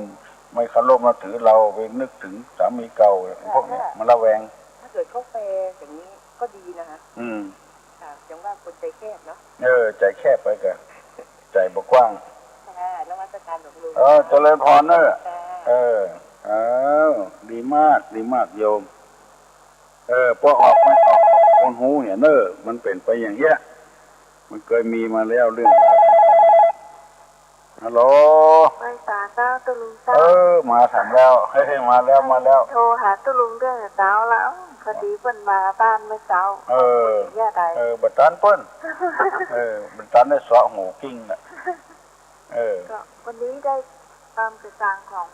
ไม่เคารพนับถือเรา ไปนึกถึงสามีเก่า ค่ะ พวกเนี้ย ค่ะ มันระแวง ถ้าเกิดเขาแฟร์อย่างนี้ก็ดีนะคะ อืม ค่ะ ยังว่าคนใจแคบเนาะ เออ ใจแคบไปกะ ใจบ่กว้าง ค่ะ นมัสการหลวงลุง เออ เจริญพรเนอะ ค่ะ เออ เออ ดีมาก ดีมากโยม เออ พอออกมา ออกคนฮู้เนี่ยเนอะ มันเป๋นไปอย่างเงี้ย มันเกยมีมาแล้วเรื่องราว ฮัลโหล ไหว้สาเจ้า ตุ๊ลุงเจ้า เออ มาถามแล้ว เฮ้ย มาแล้ว มาแล้ว โทรหาตุ๊ลุงเตื้องแต่เจ๊าละ พอดีเปิ้นมาบ้านเมื่อเจ๊า เออ เยียะใด เออ บ่ตันเปิ้น เออ บ่ตันได้เซาะหูกิ้งน่ะ เออ ก็วันนี้ได้ความกระจ่างของ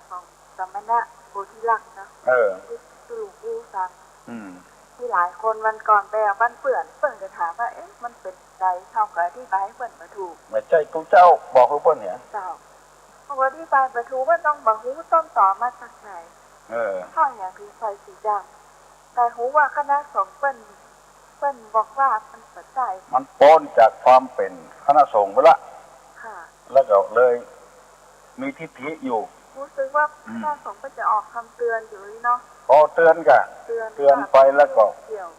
ของสมณะโพธิลักษณ์เนาะ เออ ที่ตุ๊ลุงอู้ฟัง อืม มีหลายคนวันก่อนไปเอาบ้านเปื้อน เปิ้นก็ถามว่า เอ๊ะ มันเป๋นใด เฮาก็อธิบายเปิ้นบ่ถูก บ่ใจ้ตุ๊เจ้าบอกหื้อเปิ้นเนี่ย เจ้า เฮาก็อธิบายบ่ถูกว่าต้องบ่ฮู้ต้นตอมาจากไหน เออ เพราะอย่างที่ใส่สีดำ แต่ฮู้ว่าคณะสงฆ์เปิ้น เปิ้นบอกว่ามันบ่ใจ้ มันป๊นจากความเป๋นคณะสงฆ์ไปละ ค่ะ แล้วก็เลยมีทิฐิอยู่ รู้สึกว่า อืม คณะสงฆ์ก็จะออกคำเตือนอยู่นี่เนาะ พอเตือนกะ เตือน เตือนไปแล้วก็ เกี่ยว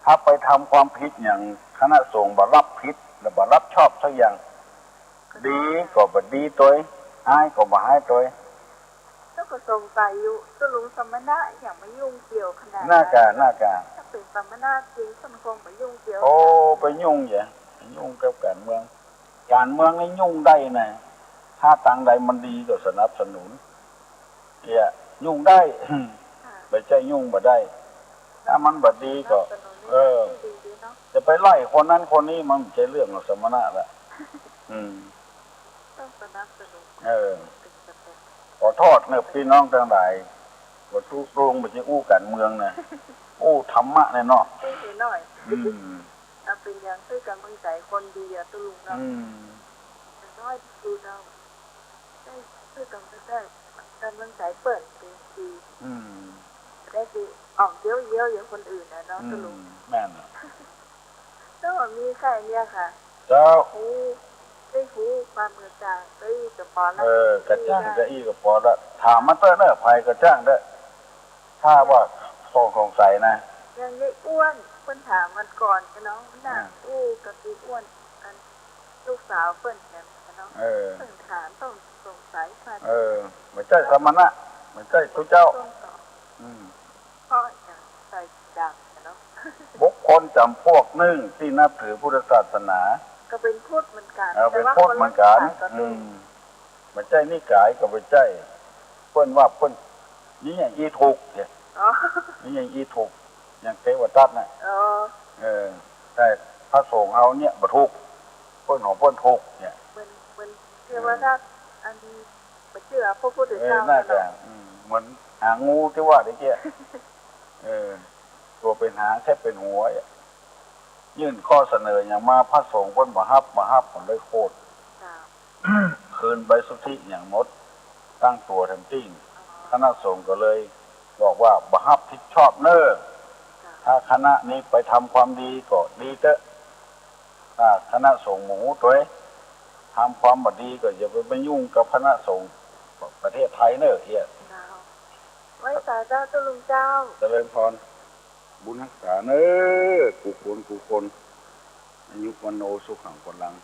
ถ้าไปทำความผิดอย่างคณะสงฆ์บ่ฮับผิด แล้วบ่ฮับชอบสักอย่าง ดีก็บ่ดีตวย ฮ้ายก็บ่ฮ้ายตวย เจ้าก็สงสัยอยู่ ตุ๊ลุงสมณะอย่างมายุ่งเกี่ยวขนาดนั้น น่ากะ น่ากะ ถ้าเป๋นสมณะจริงเปิ้นคงบ่ยุ่งเกี่ยว โอ้ ไปยุ่งแหยะ ไปยุ่งกับก๋านเมือง ก๋านเมืองนี่ยุ่งได้นะ ถ้าตางใดมันดีก็สนับสนุน เยียะ ยุ่งได้ ค่ะ บ่ใจ้ยุ่งบ่ได้ ถ้ามันบ่ดีก็ สนับสนุนใน เออ ทางที่ดีเนาะ จะไปไล่คนนั้นคนนี้มันบ่ใจ้เรื่องของสมณะละ อืม ต้องสนับสนุน เออ ขอโทษเนอะพี่น้องตังหลาย บ่ตุ๊ลุงบ่ใจ้อู้ก๋านเมืองนะ อู้ธรรมะแน่เนาะ อู้หน่อย อืม เอาเป๋นอย่าง หื้อก๋ำลังใจ๋คนดีอะตุ๊ลุงเนาะ อืม อย่างน้อยที่สุดเนาะ ได้หื้อก๋ำลังใจ๋ ก๋ำลังใจ๋เปิ้นเป๋นดี อืม ได้สิออกเยียะๆ อย่างคนอื่นน่ะเนาะ อืม ตุ๊ลุง แม่นน่ะ ก็มีแค่เนี้ยค่ะ เจ้า ฮู้ ได้ฮู้ความกระจ่างก็อี้ก็ปอละ เออ กระจ่างก็อี้ก็ปอละ ถามมาเต๊อะเนอะ ใผกระจ่างเต๊อะ ถ้าว่าสงสัยนะ อย่างยายอ้วน เปิ้นถามวันก่อนเนาะ น่ะ อ่า อู้กับยายอ้วน อันลูกสาวเปิ้นเนี่ยเนาะ เออ เปิ้นถามต้องสงสัยมา เออ บ่ใจ้สมณะ บ่ใจ้ตุ๊เจ้า ต้องตอบ อืม เพราะอย่างใส่สีดำเนาะ บุคคลจ๋ำพวกนึ่งตี้นับถือพุทธศาสนา ก็เป๋นพุทธเหมือนกั๋น เออ เป๋นพุทธเหมือนกั๋น แต่ว่าคนละนิกายก็ อืม บ่ใจ้นิกายก็บ่ใจ้ เปิ้นว่าเปิ้น นี่อย่างอี้ถูกเนี่ย อ๋อ นี่อย่างอี้ถูก อย่างเตวทัตน่ะ อ๋อ เออ แต่พระสงฆ์เฮาเนี่ยบ่ถูก เปิ้นของเปิ้นถูกเนี่ย เหมือน เหมือนเตวทัต อันนี้บ่เจื้อพระพุทธเจ้า เออ น่าจะ เนาะ อืม เหมือนหางงูตี้ว่าตะกี้ เออ ตั๋วเป๋นหาง แค่เป๋นหัว ยื่นข้อเสนออย่างมา พระสงฆ์เปิ้นบ่ฮับ บ่ฮับ เปิ้นเลยโค่น เจ้า คืนใบสุทธิอย่างหมด ตั้งตั๋วแถมตี้ อ๋อ คณะสงฆ์ก็เลยบอกว่า บ่ฮับผิดชอบเน้อ เจ้า ถ้าคณะนี้ไปทำความดีก็ดีเต๊อะ ถ้าคณะสงฆ์บ่ฮู้ตวย ทำความบ่ดีก็อย่าไป ไปยุ่งกับคณะสงฆ์ประเทศไทยเน้อ เหีย เจ้า ไหว้สาเจ้าตุ๊ลุงเจ้า เจริญพร บุญฮักษาเน้อ กู้คนกู้คน อายุวัณโณสุขังพลัง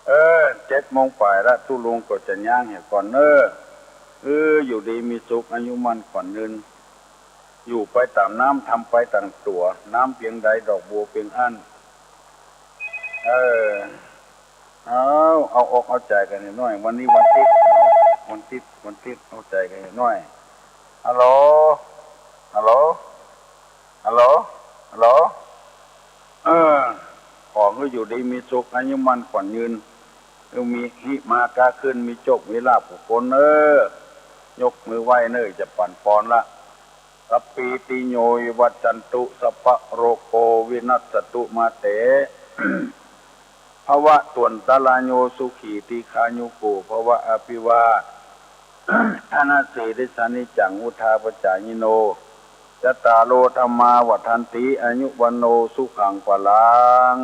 เออ เจ็ดโมงป๋ายละ ตุ๊ลุงก็จะย้างเหียก่อนเน้อ เออ อยู่ดีมีสุข อายุมั่นขวัญยืน อยู่ไปต๋ามน้ำ ทำไปต๋ามตั๋ว น้ำเปียงใด ดอกบัวเปียงอั้น เออ เอา เอาอกเอาใจ๋กั๋นหน่อย วันนี้วันติ๊ดเนาะ วันติ๊ด วันติ๊ด เอาใจ๋กั๋นหน่อย ฮัลโหล ฮัลโหล ฮัลโหล ฮัลโหล เออ ขอหื้ออยู่ดีมีสุข อายุมั่นขวัญยืน หื้อมีฮิมาค้าขึ้น มีโจค มีลาภกู้คนเน้อ ยกมือไหว้เน่อ จะปั๋นปอนละ สัพพีติโยวิวัชชันตุ สัพพะโรโควินัสสะตุ มาเต ภวะตวันตะราโย สุขี ทีฆายุโก ภวะ อภิวาทะนะสีลิสสะ นิจจัง วุฑฒาปะจายิโน จัตตาโร ธัมมา วัฑฒันติ อายุ วัณโณ สุขัง พลัง